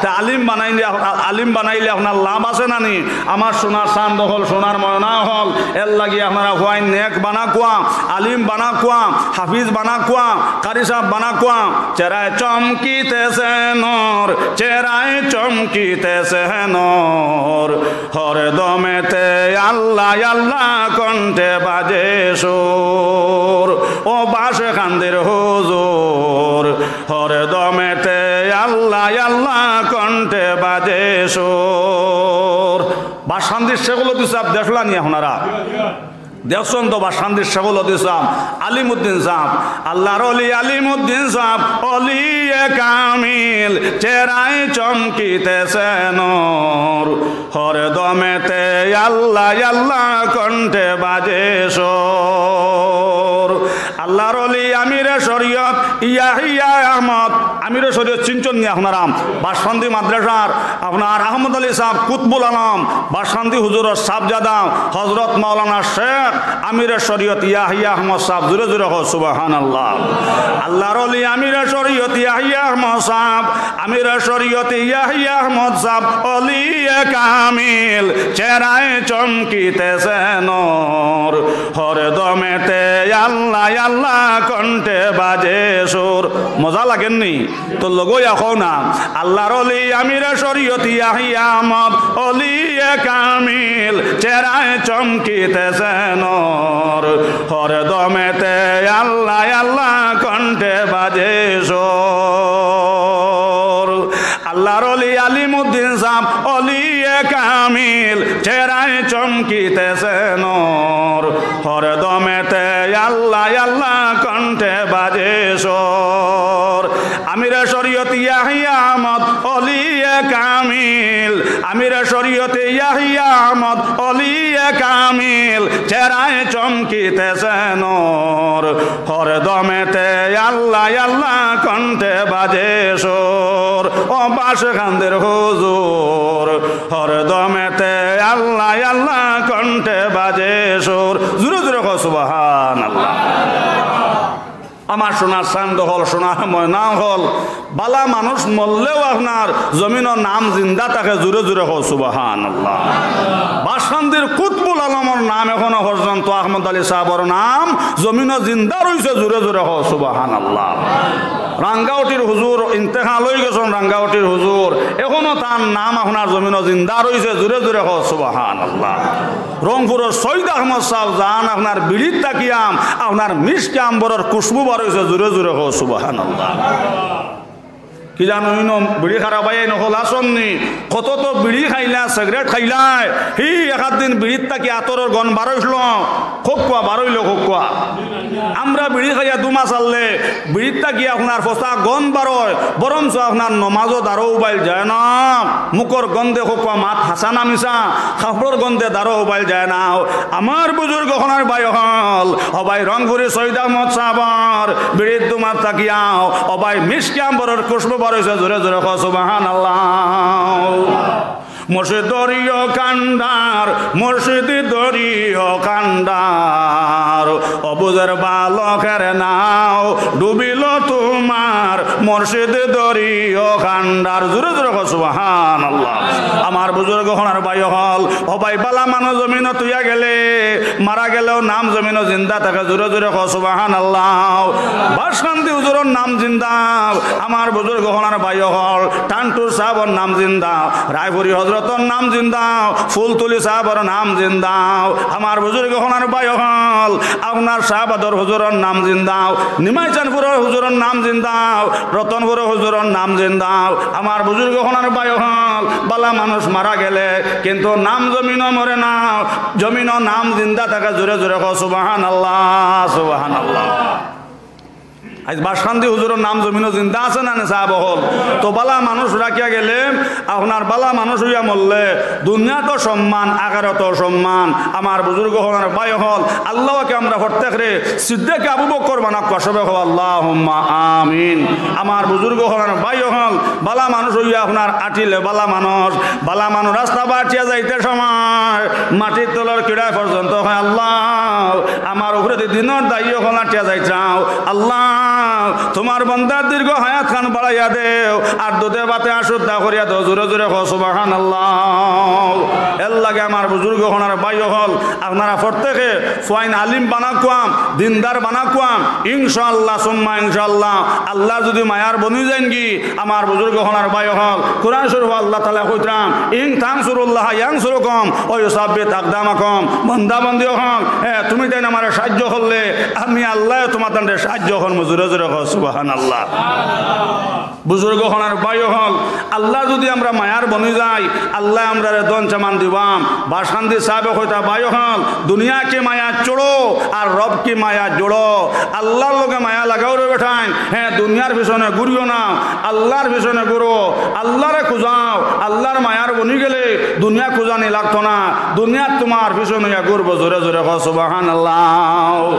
তে আলিম বানাইলে, আলিম বানাইলে আপনার লাভ আছে না নি? আমার সোনার চান্দ অকল, সোনার ময়না অকল, এর লাগি আপনারা অকল নেক বানাউক্কা, আলিম বানাউক্কা, হাফিজ বানাউক্কা, কারি সাব বানাউক্কা। চেহারায় চমকিতেছে নূর, চেহারায় চমকিতেছে নূর, হরদমেতে আল্লাহ আল্লাহ কণ্ঠে বাজে সুর। ও বাসকান্দির হুজুর, হরদমেতে আল্লাহ আল্লাহ কণ্ঠে বাজে সুর। বাসকান্দির শেখ লতিফ সাব দেখলা নি আপনারা? দেখছইন তো বাসকান্দির শেখ লতিফ সাব, আলিমউদ্দিন সাব, আল্লাহর অলি আলিমউদ্দিন সাব, অলিয়ে কামিল, চেহারায় চমকিতেছে নূর, হরদমেতে আল্লাহ আল্লাহ কণ্ঠে বাজে সুর। আল্লাহর অলি আমিরে শরীয়ত ইয়াহিয়া আহমদ, আমিরে শরীয়ত চিনছইন নি আপনারা? বাসকান্দি মাদ্রাসার আপনার আহমদ আলী সাব কুতবুল আলম, বাসকান্দি হুজুরর সাবজাদা হজরত মাওলানা শেখ আমিরে শরীয়ত ইয়াহিয়া আহমদ সাব। জোরে জোরে কও সুবহানাল্লাহ। আল্লাহর অলি আমিরে শরীয়ত ইয়াহিয়া আহমদ সাব, আমিরে শরীয়ত ইয়াহিয়া আহমদ সাব, অলিয়ে কামিল, চেহারায় চমকিতেছে নূর, হরদমেতে আল্লাহ আল্লাহ কণ্ঠে বাজে সুর। মজা লাগের নি? তো লগইয়া কও না, আল্লাহর অলি আমিরে শরীয়ত ইয়াহিয়া আহমদ, অলিয়ে কামিল, চেহারায় চমকিতেছে নূর, হরদমেতে আল্লাহ আল্লাহ কণ্ঠে বাজে সুর। আল্লাহর অলি আলিমউদ্দিন সাব, অলিয়ে কামিল, চেহারায় চমকিতেছে নূর, হরদমেতে আল্লাহ আল্লাহ কণ্ঠে বাজে সুর। আমিরে শরীয়ত ইয়াহিয়া আহমদ, অলিয়ে কামিল, আমিরে শরীয়ত ইয়াহিয়া আহমদ, অলিয়ে কামিল, চেহারায় চমকিতেছে নূর, হরদমেতে আল্লাহ আল্লাহ কণ্ঠে বাজে সুর। ও বাসকান্দির হুজুর, হরদমেতে আল্লাহ আল্লাহ কণ্ঠে বাজে সুর। জোরে জোরে কও সুবহানাল্লাহ। আমার সোনার চান্দ অকল, সোনার ময়না অকল, বালা মানুষ মরলেও আপনার জমিনো নাম জিন্দা থাকে। জোরে জোরে কও সুবহানাল্লাহ। বাসকান্দির কুতবুল আলমর নাম এখনো পর্যন্ত, আহমদ আলী সাবর নাম জমিনো জিন্দা রইছে। জোরে জোরে কও সুবহানাল্লাহ। রাঙ্গাউটির হুজুর ইন্তেকাল অই গেছইন, রাঙ্গাউটির হুজুর, এখনো তান নাম আপনার জমিনো জিন্দা রইছে। জোরে জোরে কও সুবহানাল্লাহ। রংপুরর সৈয়দ আহমদ সাব যান আপনার বিড়িত থাকিয়া আপনার মিশকে আম্বরর খুশবু বার অইছে। জোরে জোরে কও সুবহানাল্লাহ। কি জানো, ইনো বিড়ি খারা ভাইয়াইন অকল আছইন নি, কত তো বিড়ি খাইলা, সিগারেট খাইলা, হি এক আধ দিন বিড়িত থাকি আতরর গন্ধ বার অইছিল, কউক্কা বার অইলো কউক্কা। আমরা বিড়ি খাইয়া দুমা চাললে বিড়িত থাকি আপনার ফসা গন্ধ বার অয়, বরঞ্চ আপনার নমাজও দারো উবাইল যায় না। মুখর গন্ধে কউক্কা মাত হাছা না মিছা, কাপড়র গন্ধে দারো উবাইল যায় না। আমার বুজুর্গ অকল আর ভাই অকল, ও ভাই রংপুরি সৈয়দ আহমদ সাবর বিড়ির দুমাত থাকিয়াও, ও ভাই মিশকে আম্বরর খুশবু বার অইছে। জোরে জোরে কও সুবহানাল্লাহ। মুর্শিদর ইয়ো কান্ডার, মুর্শিদর ইয়ো কান্ডার, অবুজর বালকের নাও ডুবিল তোমার, মুর্শিদর ইয়ো কান্ডার। জোরে জোরে কও সুবহানাল্লাহ। আমার বুজুর্গ অকল আর ভাই অকল, ও ভাই বালা মানুষ জমিনো থুইয়া গেলে, মারা গেলেও নাম জমিনো জিন্দা থাকে। জোরে জোরে কও সুবহানাল্লাহ। বাসকান্দি হুজুরর নাম জিন্দা, আমার বুজুর্গ অকল আর ভাই অকল, টান্টুর সাবর নাম জিন্দা, রায়পুরি হজরতর নাম জিন্দা, ফুলতুলি সাবর নাম জিন্দা, আমার বুজুর্গ অকল আর ভাই অকল, আপনার শাহবাদর হুজুরর নাম জিন্দা, নিমাইচানপুরর হুজুরর নাম জিন্দা, রতনপুরর হুজুরর নাম জিন্দা, আমার বুজুর্গ অকল আর ভাই অকল, বালা মানুষ মারা গেলে কিন্তু নাম জমিনো মরে না, জমিনো নাম জিন্দা থাকে। জোরে জোরে কও সুবহানাল্লাহ, সুবহানাল্লাহ। আইজ বাসকান্দি হুজুরর নাম জমিনো জিন্দা আছে না নি সাব অকল? তো বালা মানুষ রাখিয়া গেলে, আপনার বালা মানুষ অইয়া মরলে, দুনিয়াত সম্মান, আখেরাত সম্মান। আমার বুজুর্গ অকল, ভাই অকল, আল্লাহ পাকে আমরা প্রত্যেকরে সিদ্দিকে আবু বকর বানাউক্কা, সবে কও আল্লাহুম্মা আমিন। আমার বুজুর্গ অকল, ভাই অকল, বালা মানুষ অইয়া আপনার আটিলে বালা মানুষ, বালা মানুষ রাস্তা বাটিয়া যাইতে সময় মাটির তলর কিড়ায় পর্যন্ত কয়, "আল্লাহ, আমার উপরেদি দিনর দায়ী অকল আটিয়া যাইতাম, আল্লাহ, তুমার বন্দার দীর্ঘ হায়াত খান বাড়াইয়া দেও, আর দুধে ভাতে আশুদ্ধা করিয়া দেও।" জোরে জোরে কও সুবহানাল্লাহ। এর লাগি আমার বুজুর্গ অকল, ভাই অকল, আপনারা প্রত্যেকে ফুয়াইন আলিম বানাউক্কা, দিনদার বানাউক্কা, ইনশাআল্লাহ সুম্মা ইনশাআল্লাহ, আল্লাহ যুদি মায়ার বনি যাইনগি, আমার বুজুর্গ অকল, ভাই অকল, কোরআন শরীফো আল্লাহ তাআলায় কইতরা, "ইন তানসুরুল্লাহা ইয়ানসুরকুম ওয়া ইউসাব্বিত আকদামাকুম।" বন্দা বন্দি অকল, এ, তুমি তাইন আমারে সাহায্য করলে, আমি আল্লায় তুমার তানরে সাহায্য করমু। জোরে জোরে কও সুবহানাল্লাহ। বুজুর্গ অকল, ভাই অকল, আল্লাহ যুদি আমরা মায়ার বনি যাই, আল্লায় আমরারে ধন সামান দিবা। বাসকান্দি সাবে কইতা, ভাই অকল, দুনিয়া কি মায়া ছোড়ো, আর রব কি মায়া জোড়ো। আল্লাহর লগে মায়া লাগাও রে বেটাইন। হ্যাঁ, দুনিয়ার পিছনে ঘুরিও না, আল্লাহর পিছনে ঘুরো, আল্লাহরে খুঁজাও। আল্লাহর মায়ার বনি গেলে দুনিয়া খুঁজানি লাগতো না, দুনিয়াত তুমার পিছনে ইয়া ঘুরবো। জোরে জোরে কও সুবহানাল্লাহ।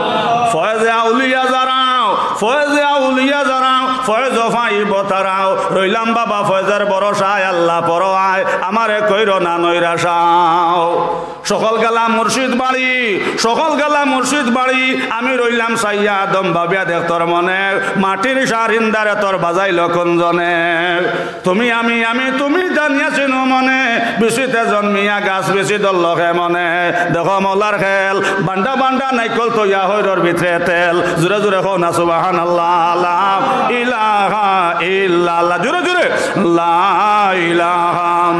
ফয়েজে আউলিয়া যারাও, ফয়েজে আউলিয়া যারাও, ফয়েজ পাইবো তারাও। রইলাম বাবা ফয়েজর ভরসায়, আল্লাহ পরোয়ায়, আমারে কইরো না নৈরাশাও। সকল গেলাম মুর্শিদ বাড়ি, সকল গেলাম মুর্শিদ বাড়ি, আমি রইলাম চাইয়া আদম ভাবিয়া দেখ তোর মনে, মাটির সারিন্দারে তোর বাজাইল কোন জনে। তুমি আমি, আমি তুমি জানিয়া চিনো মনে, বিচিতে জন্মিয়া গাছ বিচি ধরল কে মনে। দেখো মৌলার খেল, বান্ডা বান্ডা নাইকল তৈয়া হইরর ভিতরে তেল। জোরে জোরে কও না সুবহানাল্লাহ। লা ইলাহা ইল্লাল্লাহ। জোরে জোরে। লা ইলাহা,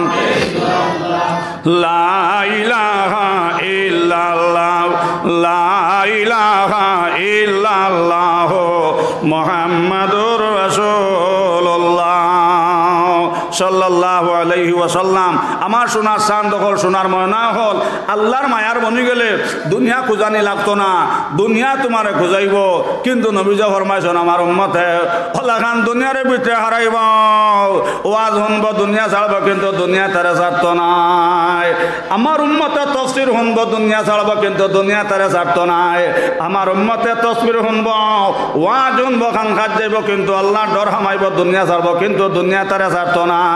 লা ইলাহা ইল্লাল্লাহ, লা ইলাহা ইল্লাল্লাহ, মুহাম্মাদুর রাসূলুল্লাহ সাল্লাল্লাহু আলাইহি ওয়াসাল্লাম। আমার সোনার চান্দ অকল, সোনার ময়না অকল, আল্লাহর মায়ার বনি গেলে দুনিয়া খুঁজানি লাগতো না, দুনিয়া তুমারে খুঁজাইবো। কিন্তু নবীজি ফরমাইছইন, আমার উম্মতে অলাখান দুনিয়ার ভিতরে হারাইবো, ওয়াজ হুনবো, দুনিয়া ছাড়বো, কিন্তু দুনিয়া তারে ছাড়তো নায়। আমার উম্মতে তফসির হুনবো, দুনিয়া ছাড়বো, কিন্তু দুনিয়া তারে ছাড়তো নায়। আমার উম্মতে তফসির হুনবো, ওয়াজ হুনবো, খান খাত যাইবো, কিন্তু আল্লাহর ডর হামাইবো, দুনিয়া ছাড়বো, কিন্তু দুনিয়া তারে ছাড়তো নায়।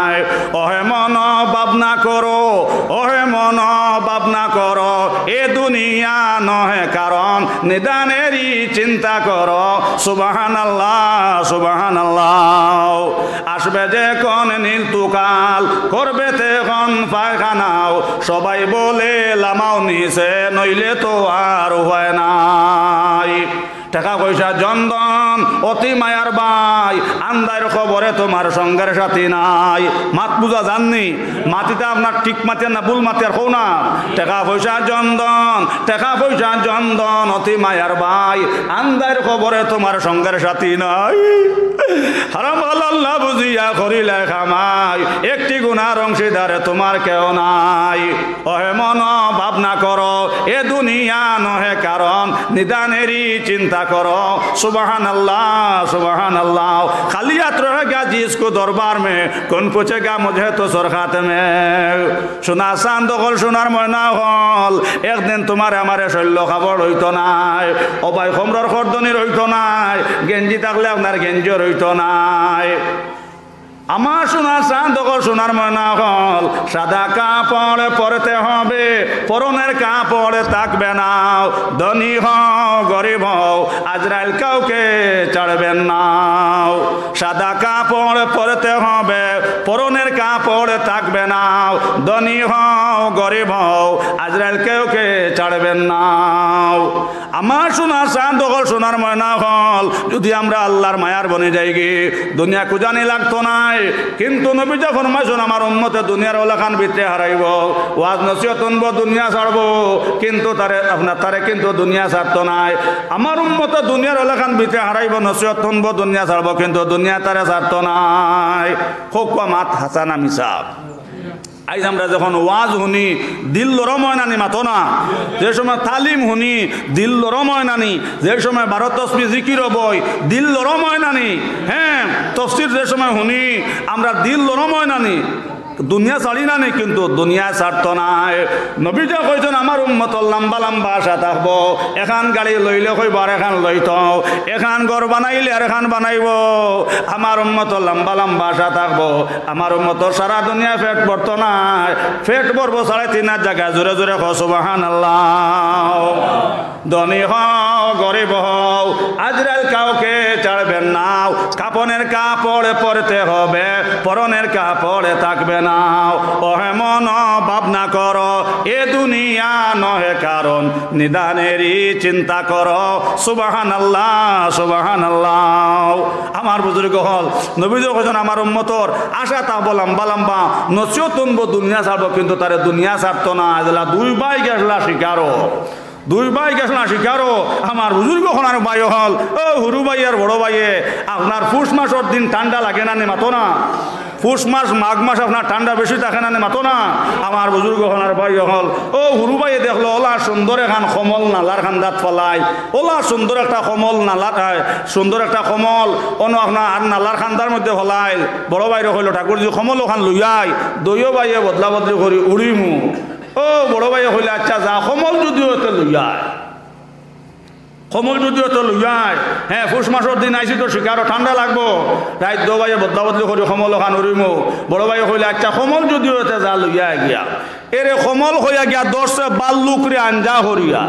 ওহে মন ভাবনা করো, ওহে মন ভাবনা করো, এ দুনিয়া নহে কারণ, নিদানেরই চিন্তা করো। সুবহানাল্লাহ, সুবহানাল্লাহ। আসবে যেখন নীল তুকাল, করবে তেখন পায়খানাও, সবাই বলে লামাও নিচে, নইলে তো আর উপায় নাই। টেকা পয়সা জনধন অতি মায়ার ভাই, আন্দাইর কবরে তুমার সঙ্গের সাথী নাই। মাত বুঝা যার নি? মাতিতা আপনার ঠিক মাতিয়ার না ভুল মাতিয়ার কও না। টেকা পয়সা জনধন, টেকা পয়সা জনধন অতি মায়ার ভাই, আন্দাইর কবরে তুমার সঙ্গের সাথী নাই। হারাম হালাল না বুঝিয়া করিলায় কামাই, একটি গুনার অংশীদার তুমার কেউ নাই। ওহে মন ভাবনা করো, এ দুনিয়া নহে কারণ, নিদানেরই চিন্তা করো। সুবহানাল্লাহ, সুবহানাল্লাহ। খালি হাত রহেগা জিসকো দরবার মে, কৌন পুছেগা মুঝে তো সরকাত মে। সোনার চান্দ অকল, সোনার ময়না অকল, একদিন তুমারে আমারে শল্য কাপড় অইতো নায়। ও ভাই, কমরর করদনি রইতো নায়, গেঞ্জি থাকলে আপনার গেঞ্জিও রইতো নায়। আমার সোনার চান্দ অকল, সোনার ময়না অকল, সাদা কাপড় পরতে হবে, পরনের কাপড় থাকবে না। ধনী হও, গরিব হও, আজরাইল কাউকে ছাড়বেন না। সাদা কাপড় পরতে হবে, পরনের কাপড় থাকবে না। ধনী হও, গরিব হও, আজরাইল কেউকে ছাড়বেন না। আমার সোনার চান্দ অকল, সোনার ময়না অকল, যুদি আমরা আল্লাহর মায়ার বনি যাইগি, দুনিয়া খুঁজানি লাগতো নায়। কিন্তু নবীজি ফরমাইছইন, আমার উম্মতে দুনিয়ার অলাখান ভিতরে হারাইবো, ওয়াজ নসিহত হুনবো, দুনিয়া ছাড়বো, কিন্তু তারে, আপনার তারে কিন্তু দুনিয়া ছাড়তো নায়। আমার উম্মতে দুনিয়ার অলাখান ভিতরে হারাইবো, নসিহত হুনবো, দুনিয়া ছাড়বো, কিন্তু দুনিয়া তারে ছাড়তো নায়। কউক্কা মাত হাছা না মিছা? আইজ আমরা যখন ওয়াজ হুনি, দিল নরম অয় না নি, মাতো না? যে সময় তালিম হুনি, দিল নরম অয় না নি? যে সময় বারো তসবি জিকির অয়, দিল নরম অয় না নি? হ্যাঁ, তফসির যে সময় হুনি, আমরার দিল নরম অয় না নি? দুনিয়া ছাড়ি না নি, কিন্তু দুনিয়া ছাড়তো নায়। নবীজি কইছইন, "আমার উম্মতর লম্বা লম্বা আশা থাকবো।" এখান গাড়ি লইলে কইবো, "আরেকখান লইতো।" এখান ঘর বানাইলে আরেকখান বানাইবো। আমার উম্মতর লম্বা লম্বা আশা থাকবো। আমার উম্মতর সারা দুনিয়া পেট ভরতো নায়, পেট ভরবো সাড়ে তিন হাত জাগা। জোরে জোরে কও সুবহানাল্লাহ। ধনী হও, গরিব হও, আজরাইল কাউকে ছাড়বেন নাও। কাপনের কাপড় পরতে হবে, পরনের কাপড়ে থাকবে নাও। ওহে মন, ভাবনা করো, এ দুনিয়া নহে কারণ, নিদানেরই চিন্তা করো। সুবহানাল্লাহ, সুবহানাল্লাহ। আমার বুজুর্গ অকল, নবীজি কইছইন, আমার উম্মতর আশা থাকবো লম্বা লম্বা, নসিহত হুনবো, দুনিয়া ছাড়বো, কিন্তু তারে দুনিয়া ছাড়তো নায়। এজলা দুই ভাই গেছলা শিকারো। দুই ভাই গেছলা শিকারো, আমার বুজুর্গ অকল আর ভাই অকল, ও হুরু ভাই আর বড় ভাইয়ে, আপনার পুষ মাসর দিন ঠান্ডা লাগে না নি, মাতো না? পুষ মাস, মাঘ মাস আপনার ঠান্ডা বেশি থাকে না নি, মাতো না? আমার বুজুর্গ অকল আর ভাই অকল, ও হুরু ভাইয়ে দেখলো, ওলা সুন্দর এখান কমল নালার কান্দাত ফালাইল, ওলা সুন্দর একটা কমল নালার, আহ, সুন্দর একটা কমল, অনো আপনার আর নালার কান্দার মধ্যে ফালাইল। বড় ভাইরে কইলো, "ঠাকুরজি, কমল ওখান লইয়াই, দুইও ভাইয়ে বদলা বদলি করি উড়িমু।" ও বড় ভাইয়ে কইলে, "আচ্ছা যা, কমল যুদি অয় তে লইয়া আয়, কমল যুদি অয় তে লইয়া আয়।" হ্যাঁ, পুষ মাসর দিন আইছি তো শিকারো, ঠান্ডা লাগবো। রাইত দুইও ভাইয়ে বদলা বদলি করি কমল ওখান উড়িমু। বড় ভাইয়ে কইলে, "আচ্ছা, কমল যুদি অয় তে যা লইয়া আয় গিয়া।" এরে কমল কইয়া গিয়া ধরছে ভাল্লুকরে আঞ্জা করিয়া।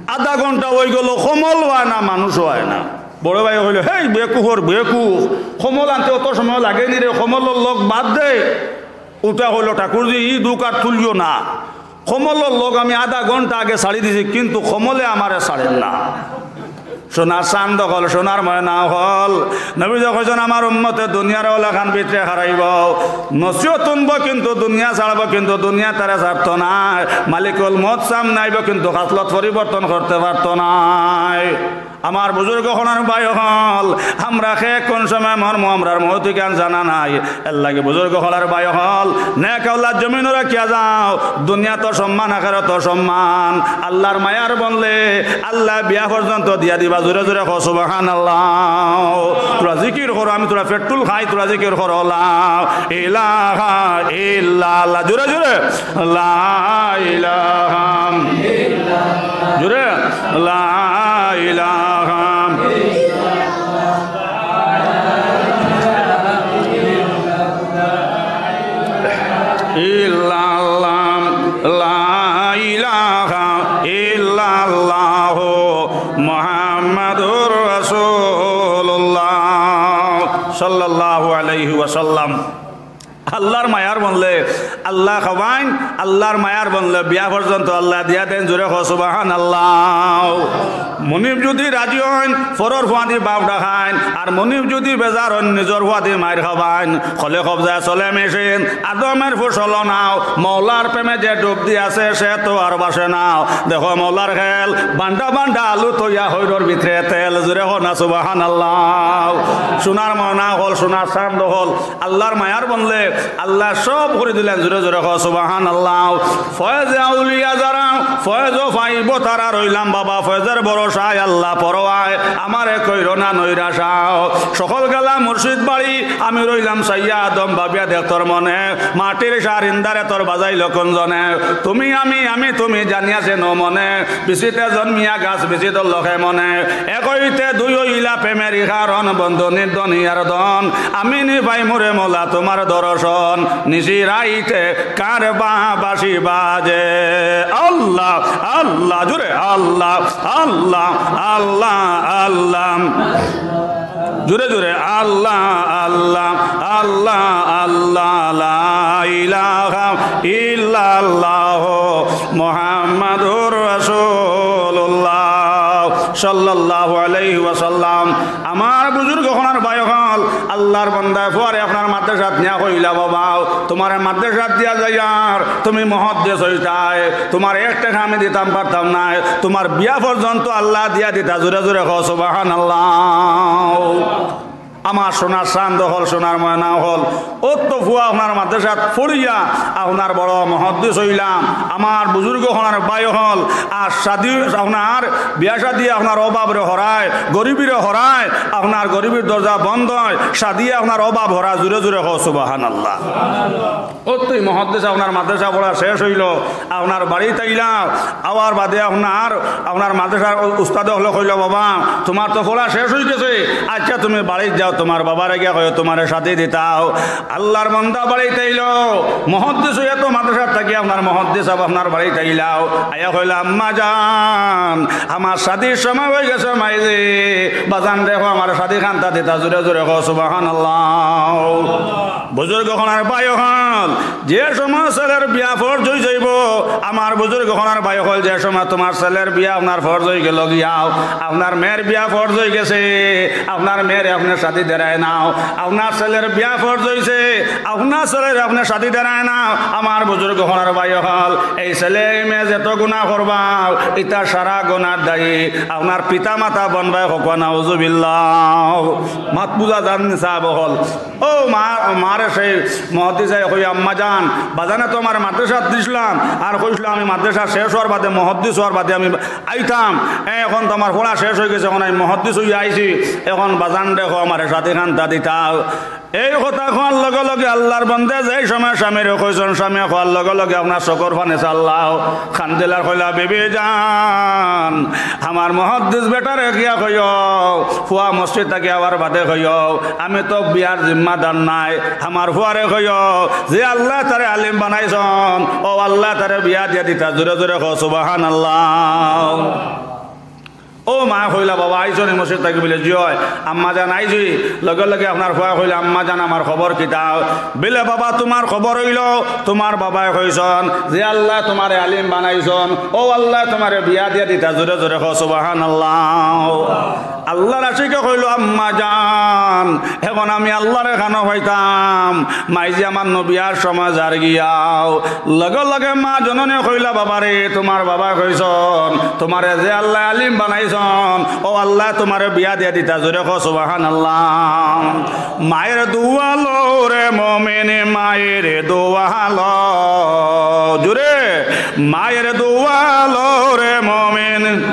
আধা ঘন্টা অইগেলো, কমল অয় না, মানুষ অয় না। বড় ভাইয়ে কইলো, "হেই বেকুফর বেকুফ, কমল আনতে অত সময় লাগে নি রে, কমলর লগ বাদ দে।" উল্টা কইলো, "ঠাকুরজি, ই দুখ আর তুলিও না। কমলর লগ আমি আধা ঘন্টা আগে ছাড়ি দিছি, কিন্তু কমলে আমারে ছাড়ের না।" সোনার চান্দ অকল, সোনার ময়না অকল, নবীজি কইছইন, আমার উম্মতে দুনিয়ার অলাখান ভিতরে হারাইবো, নসিহত হুনবো, কিন্তু দুনিয়া ছাড়বো, কিন্তু দুনিয়া তারে ছাড়তো নায়। মালিকুল মউত সামনে আইবো, কিন্তু খাসলত পরিবর্তন করতে পারতো নায়। আমার বুজুর্গ অকল আর ভাই অকল, আমরা কে কোন সময় মরমু, আমরার মউত ইখান জানা নাই। এরলাগি বুজুর্গ অকল আর ভাই অকল, নেক আওলাদ জমিনো রাখিয়া যাও। দুনিয়াত সম্মান, আখেরাতো সম্মান। আল্লার মায়ার বনলে আল্লায় বিয়া পর্যন্ত দিয়া দিবা। জোরে জোরে কও সুবহানাল্লাহ। থুড়া জিকির করো, আমি থুড়া পেট্রোল খাই, থুড়া জিকির করো। লা ইলাহা ইল্লাল্লাহ। জোরে জোরে। লা ইলাহা। জোরে। লা ইলাহা ইল্লাল্লাহ, লা ইলাহা ইল্লাল্লাহ, মুহাম্মাদুর রাসূলুল্লাহ, সাল্লাল্লাহু আলাইহি ওয়াসাল্লাম। আল্লার মায়ার বনলে আল্লায় খাওয়াইন, আল্লার মায়ার বনলে বিয়া পর্যন্ত আল্লায় দিয়া দেইন। জোরে কও সুবহানাল্লাহ। মনিব যুদি রাজি অইন, পরর ফুয়াদি বাফ ডাকাইন, আর মনিব যুদি বেজার অইন, নিজর ফুয়াদি মাইর খাবাইন। কলে কবজায় চলে মেশিন, আদমের ফুসল নাও, মওলার প্রেমে যে ডুব দিয়াছে, সে তো আর বাসে নাও। দেখো মওলার খেল, বান্ডা বান্ডা আলু থইয়া হইরর ভিতরে তেল। জোরে কও না সুবহানাল্লাহ। সোনার ময়না অকল, সোনার চান্দ অকল, আল্লার মায়ার বনলে আল্লায় সব করি দিলা। জোরে জোরে কও সুবহানাল্লাহ। ফয়েজে আউলিয়া যারা ফয়েজো পাইবো, তারা রইলাম বাবা ফয়েজের ভরসায়। আল্লাহ পরোয়ায় আমারে কইরো না নৈরাশাও। সকল গেলা মুর্শিদ বাড়ি, আমি রইলাম চাইয়া আদম ভাবিয়া দেখতর মনে। মাটির সারিন্দারে তোর বাজাইল কোন জনে? তুমি আমি, আমি তুমি জানিয়া সে ন মনে। বিচিতে জন্মিয়া গাছ বিচিত লখে মনে। এক হইতে দুই হইলা প্রেমের কারণ, বন্ধনির ধনিয়ার ধন। আমি নি পাই মোরে মওলা তোমার দর্শন। নিশি রাইতে কার বা বাঁশি বাজে। আল্লাহ, আল্লাহ, জোরে আল্লাহ, আল্লাহ, আল্লাহ, আল্লাহ। জোরে জোরে আল্লাহ, আল্লাহ, আল্লাহ, আল্লাহ, লা ইলাহা ইল্লাল্লাহ, মুহাম্মাদুর রাসূলুল্লাহ, সাল্লাল্লাহু আলাইহি ওয়াসাল্লাম। আমার বুজুর্গ অকল আর ভাই অকল, আল্লার বান্দায় ফুয়ারে আপনার মাদ্রাসাত নিয়া কইলা, "বাবা, তোমারে মাদ্রাসাত দিয়া যাইয়ার, তুমি মুহাদ্দিস অইতায়, তোমার এক টেকা আমি দিতাম পারতাম নায়, তোমার বিয়া পর্যন্ত আল্লায় দিয়া দিতা।" জোরে জোরে কও সুবহানাল্লাহ। আমার সোনার চান্দ অকল, সোনার ময়না অকল, অত ফুয়া আপনার মাদ্রাসাত পড়িয়া আপনার বড় মুহাদ্দিস অইলাম। আমার বুজুর্গ অকলর ভাই অকল, আর শাদি আপনার বিয়া শাদি আপনার অভাবরে হরায়, গরিবরে হরায়, আপনার গরিবর দরজা বন্ধ অয়, শাদি আপনার অভাব হরায়। জুরে জুরে কও সুবহানাল্লাহ। অতই মুহাদ্দিস আপনার মাদ্রাসা পড়া শেষ অইলো, আপনার বাড়িত আইলা, আওয়ার বাদে আপনার, আপনার মাদ্রাসার উ-, উস্তাদ অকলে কইলো, "বাবা, তুমার তো পড়া শেষ অইগেছে, আইচ্ছা তুমি বাড়িত যাও, তুমার বাবারে গিয়া কইও তুমারে শাদি দিতাও।" আল্লার বান্দা বাড়িত আইলো, মুহাদ্দিস অইয়া তো মাদ্রাসাত থাকি আপনার মুহাদ্দিস সাব আপনার বাড়িত আইলাও, আইয়া কইলো, "আম্মা জান, আমার শাদির সময় অইগেছে মাইজি, বাজান দেখো আমার শাদি খান্তা দিতা।" জুরে জুরে কও সুবহানাল্লাহ। বুজুর্গ অকলর ভাই অকল, যে সময় ছেলের বিয়া ফরজ অই যাইবো, আমার বুজুর্গ অকলর ভাই অকল, যে সময় তুমার ছেলের বিয়া আপনার ফরজ অই গেলো গিয়াও, আপনার মেয়ের বিয়া ফরজ অই গেছে, আপনার মেয়েরে আপনে শাদি দেরায় নাও, আপনার ছেলের বিয়া ফরজ অইছে, আপনার ছেলেরে আপনে শাদি দেরায় নাও। আমার বুজুর্গ অকলর ভাই অকল, এই ছেলে এই মেয়ে যত গুনা করবা, ইতা সারা গুনার দায়ী আপনার পিতা মাতা বনবায়। কও নাউজুবিল্লাহ। মাত বুজা যার নি সাব অকল? ও মা, মারে সেই মুহাদ্দিসে কইয়া, "আম্মা জান, বাজানে তো আমারে মাদ্রাসাত দিছলাম, আর কইছলাম আমি মাদ্রাসা শেষ অওয়ার বাদে, মুহাদ্দিস অওয়ার বাদে আমি আইতাম। এ, অখন তো আমার পড়া শেষ অই গেছে, অখন আমি মুহাদ্দিস অইয়া আইছি, অখন বাজান দেখো আমারে শাদি খান্তা দিতাও।" এই কথা কওয়ার লগে লগে আল্লার বান্দায় যেই সময় স্বামীরে কইছইন, স্বামীয়ে কওয়ার লগে লগে আপনার চকুর পানি ছাড়লাও, কান্দিলা আর কইলা, "বিবি জান, আমার মুহাদ্দিস বেটারে গিয়া কইও, ফুয়া মসজিদ থাকি আওয়ার বাদে কইও, আমি তো বিয়ার জিম্মাদার নায়, আমার ফুয়ারে কইও, যে আল্লায় তারে আলিম বানাইছইন, অউ আল্লায় তারে বিয়া দিয়া দিতা।" জুরে জুরে কও সুবহানাল্লাহ। অউ মায় কইলা, "বাবা আইছো নি মসজিদ থাকি?" বুলে, "জি অয়।" "আম্মা জান আইছি?" লগে লগে আপনার ফুয়ায় কইলা, "আম্মা জান, আমার খবর কিতা?" বুলে, "বাবা, তুমার খবর অইলো, তুমার বাবায় কইছইন, যে আল্লায় তুমারে আলিম বানাইছইন, অউ আল্লায় তুমারে বিয়া দিয়া দিতা।" জুরে জুরে কও সুবহানাল্লাহ। আল্লার আশিকে কইলো, "আম্মা জান, অখন আমি আল্লারে কানো পাইতাম, মাইজি আমার নু বিয়ার সময় যার গিয়াও।" লগে লগে মা জননীয়ে কইলা, "বাবারে, তুমার বাবায় কইছইন, তুমারে যে আল্লায় আলিম বানাইছইন, অউ আল্লায় তুমারে বিয়া দিয়া দিতা।" জুরে কও সুবহানাল্লাহ। মায়ের দোয়া লও রে মমিন, মায়ের দোয়া লও। জুরে, মায়ের দোয়া লও রে মমিন।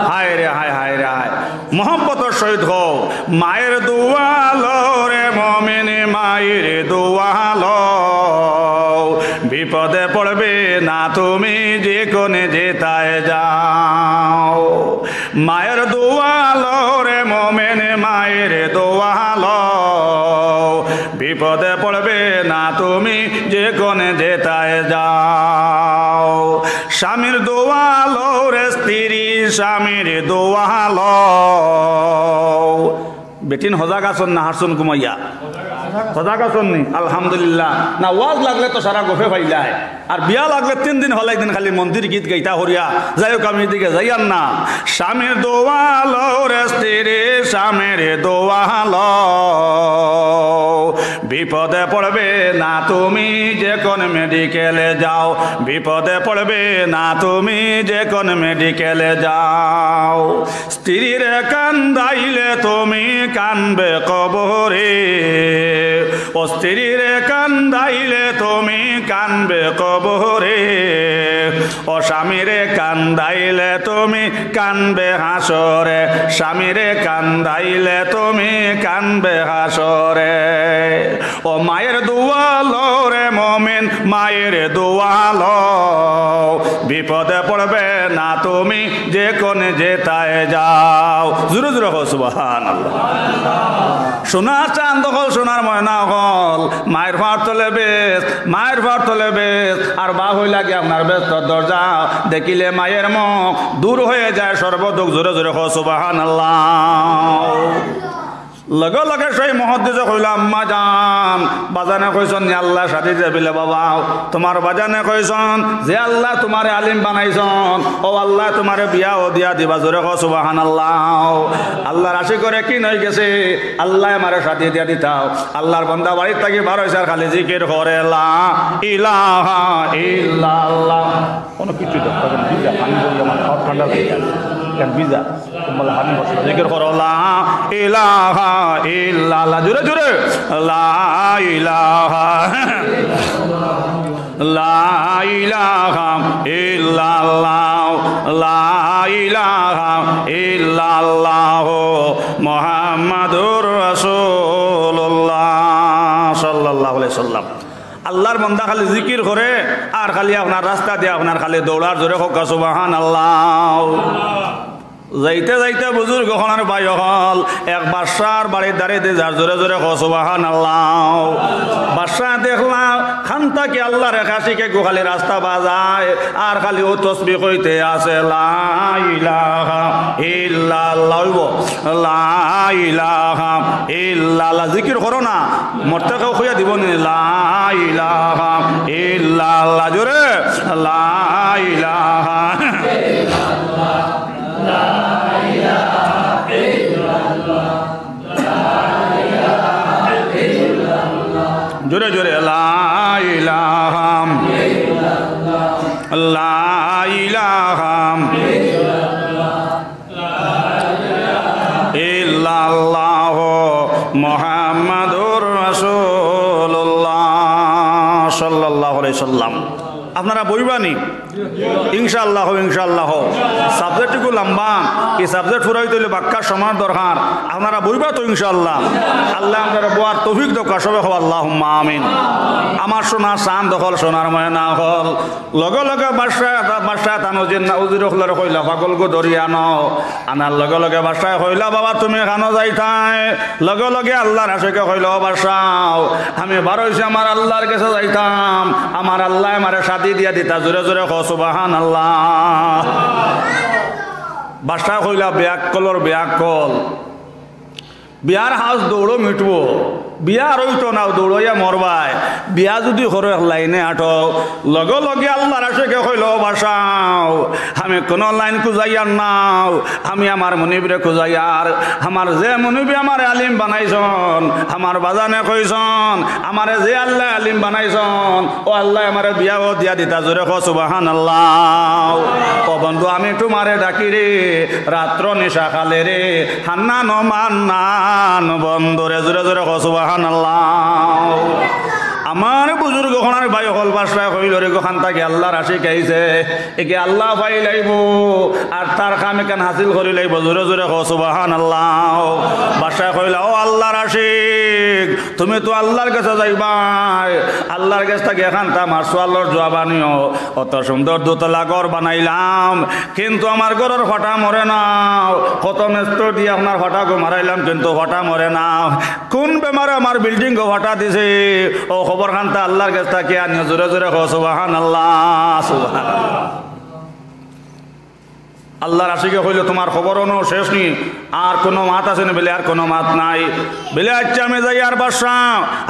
হায় রে হায়, হায় রে হায়। মহব্বতর সহিত কও, মায়ের দোয়া লও রে মমিন, মায়ের দোয়া লও। বিপদে পড়বে না তুমি যেখানে যেতায় যাও। মায়ের দোয়া লও রে মমিন, মায়ের দোয়া লও। বিপদে পড়বে না তুমি যেখানে যেতায় যাও। স্বামীর দোয়া লও রে স্ত্রী, স্বামীর দোয়া লও। বেটিন হজাগ আছইন না হারছইন ঘুমাইয়া? হজাগ আছইন নি? আলহামদুলিল্লাহ। না, ওয়াজ লাগলে তো সারা গফে পাইলায়। আর বিয়া লাগলে তিন দিন হলাই দিন খালি মন্দির গীত গাইতা হরিয়া। যাই হোক, আমি এদিকে যাইয়ার না। স্বামীর দোয়া লও রে স্ত্রী, স্বামীর দোয়া লও। বিপদে পড়বে না তুমি যেখানে মেডিকেলে যাও, বিপদে পড়বে না তুমি যেখানে মেডিকেলে যাও। স্ত্রীরে কান্দাইলে তুমি কানবে কবরে, ও স্ত্রীরে কান্দাইলে তুমি কানবে কবরে, ও স্বামীরে কান্দাইলে তুমি কানবে হাসরে, স্বামীরে কান্দাইলে তুমি কানবে হাসরে। ও মায়ের দোয়া লও রে মমিন, মায়ের দোয়া লও, বিপদে পড়বে না তুমি যেখানে যেতায় যাও। জুরে জুরে কও সুবহানাল্লাহ। সোনার চান্দ অকল, সোনার ময়না অকল, মায়ের ফার তলে বেহেস্ত, মায়ের ফার তলে বেহেস্ত, আর বাপ অইলা গিয়া আপনার বেহেস্তর দরজা। দেখিলে মায়ের মুখ, দূর হয়ে যায় সর্বদুখ। জুরে জুরে কও সুবহানাল্লাহ। লগে লগে সেই মুহাদ্দিসে কইলা, "আম্মা জান, বাজানে কইছইন নি আল্লায় শাদি দিতা?" বুলে, "বাবা, তুমার বাজানে কইছইন যে আল্লায় তুমারে আলিম বানাইছইন, অউ আল্লায় তুমারে বিয়াও দিয়া দিবা।" জুরে কও সুবহানাল্লাহ। আল্লার আশিকর ইয়াকিন অই গেছে, আল্লায় আমারে শাদি দিয়া দিতা। আল্লার বান্দা বাড়িত থাকি বার অইছে আর খালি জিকির করে, "লা ইলাহা ইল্লাল্লাহ।" কুনু কিছু দরকার নাই, ভিজা, পানি পড়লে আমার খাওয়া ঠান্ডা লাগে, কেন ভিজা? জিকির করো, লা ইলাহা ইল্লাল্লাহ। জোরে জোরে, লা ইলাহা, লা ইলাহা ইল্লাল্লাহ, লা ইলাহা ইল্লাল্লাহ, মুহাম্মাদুর রাসূলুল্লাহ সাল্লাল্লাহু আলাইহি সাল্লাম। আল্লাহর বান্দা খালি জিকির করে, আর খালি আপনার রাস্তা দিয়া আপনার খালি দৌড়ার। জোরে কউক্কা সুবহানাল্লাহ। যাইতে যাইতে বুজুর্গ অকল আর ভাই অকল, এক বাদশার বাড়ির ধারেদি যার। জোরে জোরে কও সুবহানাল্লাহ। বাদশায় দেখলা, খান থাকি আল্লাহর এক আশিকে গু খালি রাস্তা বায় যায়, আর খালি অউ তসবিহ কইতে আছে, লা ইলাহা ইল্লাল্লাহ। অইবো, লা ইলাহা ইল্লাল্লাহ। জিকির করো না, মরতে কেউ কইয়া দিবো নি, লা ইলাহা ইল্লাল্লাহ। জোরে, লা ইলাহা। জোরে জোরে, লা ইলাহা, লা ইলাহা ইল্লাল্লাহ মুহাম্মাদুর রাসূলুল্লাহ সাল্লাল্লাহু আলাইহি সাল্লাম। আপনারা বইবা নি? ইনশাআল্লাহ, ইনশাআল্লাহ। Subject একটু লম্বা, এই subject ফুরাইতে অইলে বাক্কা সময় দরকার। আপনারা বইবা তো ইনশাআল্লাহ? আল্লায় আপনারারে বওয়ার তৌফিক দেউক্কা, সবে কও আল্লাহুম্মা আমিন। আমার সোনার চান অকল, সোনার ময়না অকল, লগে লগে বাদশায়, বাদশায় তান উজির না, উজির অকলরে কইলা, পাগলগু ধরি আনো। আনার লগে লগে বাদশায় কইলা, বাবা, তুমি কানো যাইতায়? লগে লগে আল্লাহর আশিকে কইলা, ও বাদশা, আমি বারইছি আমার আল্লাহর গেছে যাইতাম, আমার আল্লায় আমারে শাদি দিয়া দিতা। জোরে জোরে কও সুবহানাল্লাহ। বাদশায় কইলা, বেআক্কলর বেআক্কল, বিয়ার হাউস দৌড়ো মিটবো, বিয়া আর অইতো না, দৌড়াইয়া মরবায়। বিয়া যুদি করো, এক লাইনে আটো, লগে লগে আল্লাহর আশিকে কইলা, ও বাদশা, আমি কুনু লাইন খুজাইয়ার নায়, আমি আমার মুনিবরে খুজাইয়ার। আমার যে মুনিবে আমারে আলিম বানাইছইন, আমার বাজানে কইছইন, আমারে যে আল্লায় আলিম বানাইছইন, অউ আল্লায় আমারে বিয়াও দিয়া দিতা। জোরে কও সুবহানাল্লাহ। ও বন্ধু, আমি তুমারে ডাকিরে, রাত্র নিশা কালেরে, হান্নান ও মান্নান বন্ধুরে। জোরে জোরে কও সুবহানাল্লাহ। আমার বুজুর্গ অকল আর ভাই অকল, বাদশায় কইলা, রে গো, খান থাকি আল্লাহর আশিক আইছে, একে আল্লাহ পাইলাইবো, আর তার কাম এখান হাসিল করিলাইবো। জোরে জোরে কও সুবহানাল্লাহ। বাদশায় কইলা, ও আল্লাহর আশিক, তুমি তো আল্লাহর গেছে যাইবায়, আল্লাহর গেছ থাকি এখান তা আমার সওয়ালর জুয়াব আনিও। অত সুন্দর দুতলা ঘর বানাইলাম, কিন্তু আমার ঘরর ফাটা মরে না, কত মেস্তরি দিয়া আপনার ফাটাগু মারাইলাম, কিন্তু ফাটা মরে না। কুন বেমারে আমার বিল্ডিংগু ফাটা দিছে, অউ খবর খান তা আল্লাহর গেছ থাকি আনিও। জোরে জোরে কও সুবহানাল্লাহ, সুবহানাল্লাহ। আল্লাহর আশিকে কইলা, তুমার খবর অনো শেষ নি, আর কুনু মাত আছে নি? বলে, আর কুনু মাত নাই। বলে, আচ্ছা, আমি যাইয়ার বাদশা,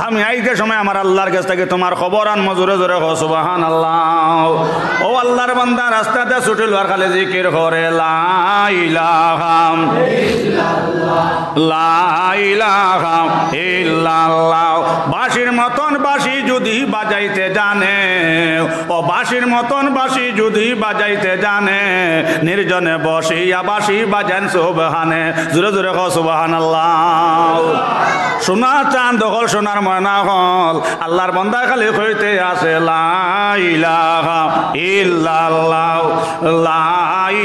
আমি আইতে সময় আমার আল্লাহর গেছ থাকি তুমার খবর আনমু। জোরে জোরে কও সুবহানাল্লাহ। অউ আল্লাহর বান্দা রাস্তাতে ছুটিল আর খালি জিকির করে, লা ইলাহা, লা ইলাহা ইল্লাল্লাহ। বাঁশির মতন বাঁশি যুদি বাজাইতে জানে, ও বাঁশির মতন বাঁশি যুদি বাজাইতে জানে, নির্জনে বসিয়া বাঁশি বাজাইন সুবহানে। জোরে জোরে কও সুবহানাল্লাহ। সোনার চান অকল, সোনার ময়না অকল, আল্লাহর বান্দায় খালি কইতে আছে, লা ইলাহা ইল্লাল্লাহ, লা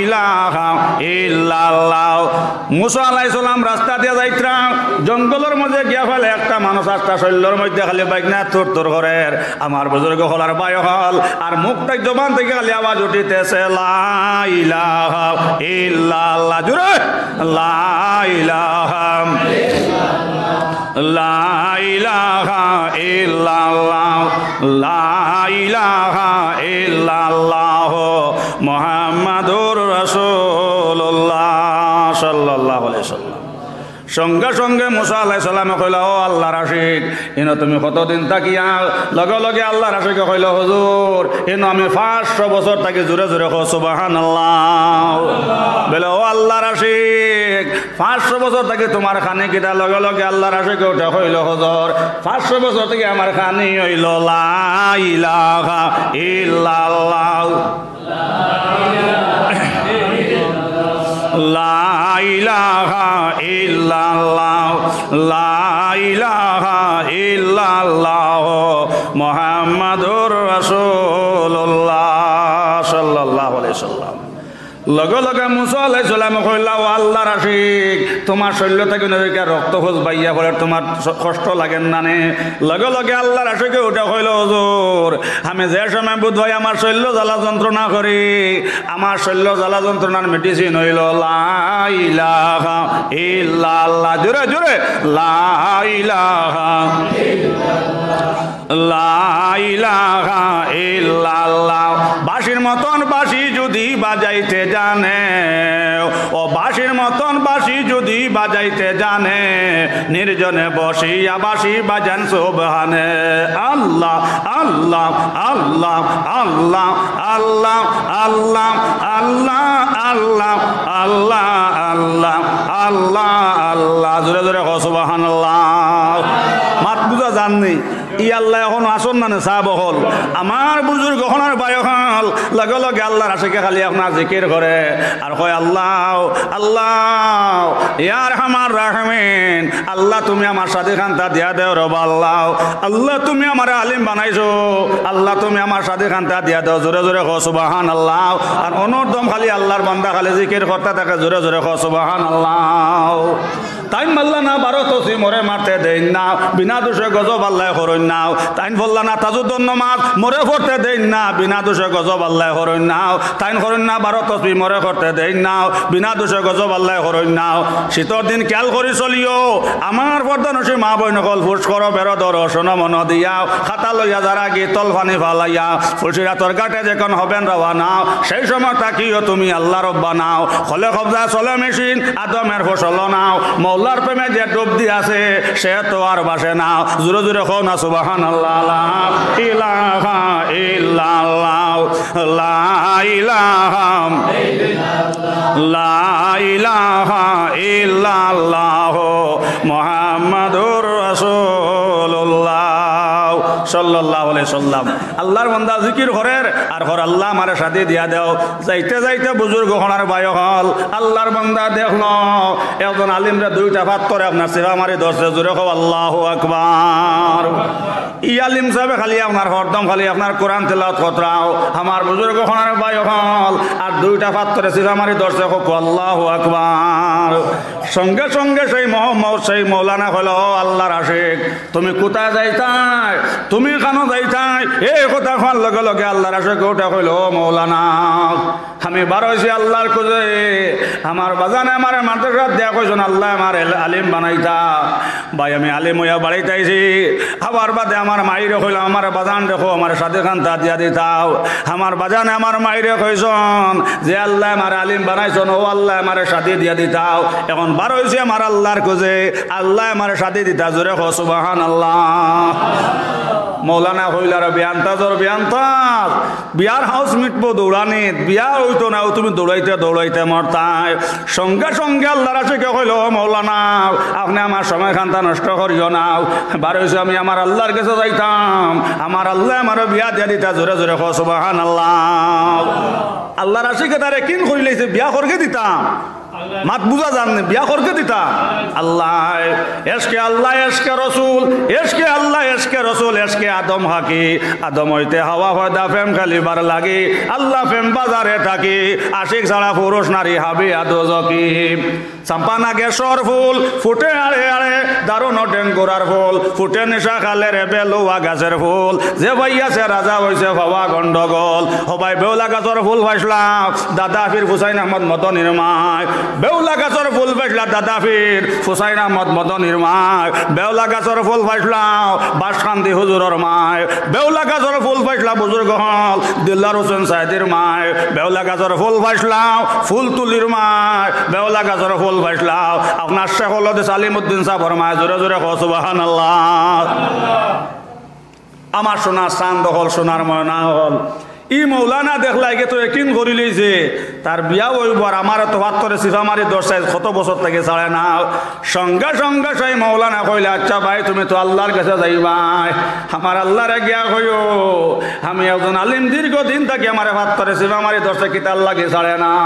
ইলাহা ইল্লাল্লাহ। মুসা আলাইহিস সালাম রাস্তা দিয়া যাইতরা, জঙ্গলর মাঝে গিয়া পাইলা একটা মানুষ আস্তা শরীলর মধ্যে খালি বাইগনা তুর তুর করের। আমার বুজুর্গ অকল আর ভাই অকল, আর মুখ থাকি জবান থাকি খালি আওয়াজ উঠিতেছে, লা ইলাহা ইল্লাল্লাহ। জোরে, লা ইলাহা, লা ইলাহা ইল্লাল্লাহ, লা ইলাহা ইল্লাল্লাহ, মুহাম্মাদুর রাসূলুল্লাহ সাল্লাল্লাহু আলাইহি ওয়াসাল্লাম। সঙ্গে সঙ্গে মুসা আলাইহিস সালামে কইলা, ও আল্লাহর আশিক, ইনো তুমি কতদিন থাকিয়া? লগে লগে আল্লাহর আশিকে কইলা, হুজুর, ইনো আমি পাঁচশো বছর থাকি। জোরে জোরে কও সুবহানাল্লাহ। বলে, ও আল্লাহর আশিক, পাঁচশো বছর থাকি তুমার খানি কিতা? লগে লগে আল্লাহর আশিকে উঠে কইলা, হুজুর, পাঁচশো বছর থাকি আমার খানি অইলো লা ইলাহা ইল্লাল্লাহ। লা ইলাহা ইল্লাল্লাহ, লা ইলাহা ইল্লাল্লাহ, মুহাম্মাদুর রাসূলুল্লাহ সাল্লাল্লাহু আলাইহি সাল্লাম। লগে লগে মুসা আলাইহিস সালামে কইলা, "ও আল্লাহর আশিক, তুমার শরীর থাকি নবীকে রক্ত ফোঁস বাইয়া পড়ের, তুমার স-, কষ্ট লাগের না নে?" লগে লগে আল্লাহর আশিকে উঠে কইল, "হুজুর, আমি যে সময় বুধ ভাই আমার শরীর জ্বালা যন্ত্রণা করি, আমার শরীর জ্বালা যন্ত্রণার মেডিসিন অইল লা ইলাহা ইল্লাল্লাহ।" জোরে জোরে, লা ইলাহা, লা ইলাহা ইল্লাল্লাহ। বাঁশির মতন বাঁশি যদি বাজাইতে জানে, ও বাঁশির মতন বাঁশি যদি বাজাইতে জানে, নির্জনে বসিয়া বাঁশি বাজান সুবহানে। আল্লাহ, আল্লাহ, আল্লাহ, আল্লাহ, আল্লাহ, আল্লাহ, আল্লাহ, আল্লাহ, আল্লাহ, আল্লাহ, আল্লাহ, আল্লাহ। জোরে জোরে কও সুবহানাল্লাহ। মাত বুঝা যার নি? ই আল্লাহ অখনো আছইন না নে সাব অকল? আমার বুজুর্গ অকল আর ভাই অকল, লগে লগে আল্লাহর আশিকে খালি আপনার জিকির করে আর কয়, "আল্লাহ, আল্লাহ, ইয়া আরহামার রাহিমিন, আল্লাহ তুমি আমার শাদি খানটা দিয়া দেও রবা আল্লাহ, আল্লাহ তুমি আমারে আলিম বানাইছো, আল্লাহ তুমি আমার শাদি খানটা দিয়া দেও।" জোরে জোরে কও সুবহানাল্লাহ। আর অনর দম খালি আল্লাহর বান্দা খালি জিকির করতা থাকে, জোরে জোরে কও সুবহানাল্লাহ। তাইন মারলা না বারো তসবি, মোরে মারতে দেইন না, বিনা দোষে গজব আল্লায় করইন না। তাইন পড়লা না তাহাজ্জুদর নমাজ, মোরে পড়তে দেইন না, বিনা দোষে গজব আল্লায় করইন না। তাইন করইন না বারো তসবি, মোরে করতে দেইন না, বিনা দোষে গজব আল্লায় করইন না। শীতর দিন খেয়াল করি চলিও, আমার পর্দানশীন মা বইন অকল, ফুস করো, বেরো ধরো, শোনো মন দিয়া, খাতা লইয়া যারা গি তল পানি ফালাইয়া, ফুলসিরাতর ঘাটে যখন হবেন রওয়ানা, সেই সময় থাকিও তুমি আল্লাহ রব্বা নাও। খলে কবজা চলে মেশিন, আদমের ফসল নাও। মৌলার প্রেমে যে ডুব দিয়াছে, সে তো আর বাসে না। জোরে জোরে কও না সুবহানাল্লাহ। লা ইলাহা ইল্লাল্লাহ, লা ইলাহা, লা ইলাহা ইল্লাল্লাহ, মুহাম্মাদুর রাসূলুল্লাহ সাল্লাল্লাহু আলাইহি সাল্লাম। আল্লাহর বান্দা জিকির করের আর কর, "আল্লাহ আমারে শাদি দিয়া দেও।" যাইতে যাইতে বুজুর্গ অকল আর ভাই অকল, আল্লাহর বান্দা দেখলো একজন আলিমরে দুইটা পাত্থরে আপনার চিপা মারি ধরছে। জোরে কও আল্লাহু আকবার। ই আলিম সাবে খালি আপনার হরদম খালি আপনার কোরআন তেলাওয়াত করতরাও, আমার বুজুর্গ অকল আর ভাই অকল, আর দুইটা পাত্থরে চিপা মারি ধরছে। কও আল্লাহু আকবার। সঙ্গে সঙ্গে সেই মোহাম্মদ, সেই মৌলানা কইল, "ও আল্লাহর আশিক, তুমি কোথায় যাইতায়? তুমি কেন যাইতায়?" এই কথা কওয়ার লগে লগে আল্লাহর আশিকে উঠে কইল, "ও মৌলানা, আমি বার অইছি আল্লাহর খুঁজে। আমার বাজানে আমারে মাদ্রাসাত দিয়া কইছইন আল্লায় আমারে আলিম বানাইতা। ভাই, আমি আলিম অইয়া বাড়িত আইছি। আবার বাদে আমার মাইরে কইলাম, 'আমার বাজানরে কও, আমারে শাদি খান্তা দিয়া দিতাও।' আমার বাজানে আমার মাইরে কইছইন যে আল্লায় আমারে আলিম বানাইছইন, অউ আল্লায় আমারে শাদি দিয়া দিতাও। এখন বার অইছি আমার আল্লাহর খুঁজে, আল্লায় আমারে শাদি দিতা।" জোরে কও সুবহানাল্লাহ। মৌলানা কইলা, "রে বেআন্তাজর বেআন্তাজ, বিয়ার হাউস মিটবো দৌড়ানিত, বিয়া অইতো না, অউ তুমি দৌড়াইতে দৌড়াইতে মরতায়।" সঙ্গে সঙ্গে আল্লাহর আশিকে কইল, "ও মৌলানা, আপনে আমার সময় খান্তা নষ্ট করিও না, বার অইছি আমি আমার আল্লাহর গেছে যাইতাম, আমার আল্লায় আমারে বিয়া দিয়া দিতা।" জোরে জোরে কও সুবহানাল্লাহ। আল্লাহর আশিকে তারে কিন করিলাইছে, বিয়া করকে দিতাম। মাত বুঝা যার নি, বিয়া করকে দিতা। আল্লাহ, এশকে আল্লাহ, এশকে রসুল, এশকে আল্লাহ, এশকে রসুল, এশকে আদম হাকি। আদম অইতে হাওয়া পয়দা প্রেম খেলিবার লাগি, আল্লাহ প্রেম বাজারে থাকি। আশিক ছাড়া পুরুষ নারী হাবিয়া দোজখি। চাম্পা নাগেশ্বর ফুল ফুটে আড়ে আড়ে, দারুণ ডেঙ্গুরার ফুল ফুটে নিশা কালের বেলুয়া গাছের ফুল। যে ভাই আছে রাজা অইছে পাওয়া গন্ডগোল। ও ভাই, বেউলা গাছর ফুল পাইছলা দাদা পীর হুসাইন আহমদ মদনীর মায়। বেউলা গাছর ফুল পাইছলা দাদা পীর হুসাইন আহমদ মদনীর মায়। বেউলা গাছর ফুল পাইছলা বাসকান্দি হুজুরর মায়। বেউলা গাছর ফুল পাইছলা বুজুর্গ অকল দিলদার হোসেন সাইদির মায়। বেউলা গাছর ফুল পাইছলা ফুলতলির মায়। বেউলা গাছর ফুল পাইছলা আপনার শেখুল হাদিস আলিমউদ্দিন সাবর মায়। জোরে জোরে কও সুবহানাল্লাহ। আমার সোনার চান্দ অকল, সোনার ময়না অকল, ই মৌলানা দেখলা, ইগে তো একিন করিলিছে, তার বিয়া অইবো, আর আমারে তো পাত্থরে চিপা মারি ধরছে, কত বছর থাকি ছাড়ে না। সঙ্গে সঙ্গে সেই মৌলানা কইলা, "আচ্ছা ভাই, তুমি তো আল্লার গেছে যাইবায়, আমার আল্লারে গিয়া কইও, আমি একজন আলিম, দীর্ঘদিন থাকি আমারে পাত্থরে চিপা মারি ধরছে, কিতার লাগি ছাড়ে না।"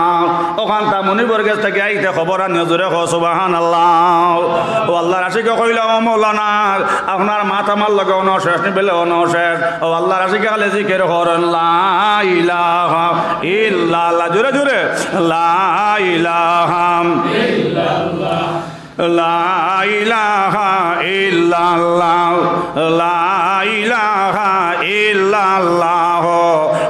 অখানতা মনিবর গেছ থাকি আইতে খবর আনিও, জোরে কও সুবহানাল্লাহ। ও আল্লার আশিকে কইলা, "ও মৌলানা, আপনার মাত আমার লগে অনো শেষ, নি বেলে অনো শেষ।" ও আল্লার আশিকে খালি জিকির করইন, "লা ইলাহা ইল্লাল্লাহ।" জোরে জোরে, "লা ইলাহা, লা ইলাহা ইল্লাল্লাহ, লা ইলাহা ইল্লাল্লাহ,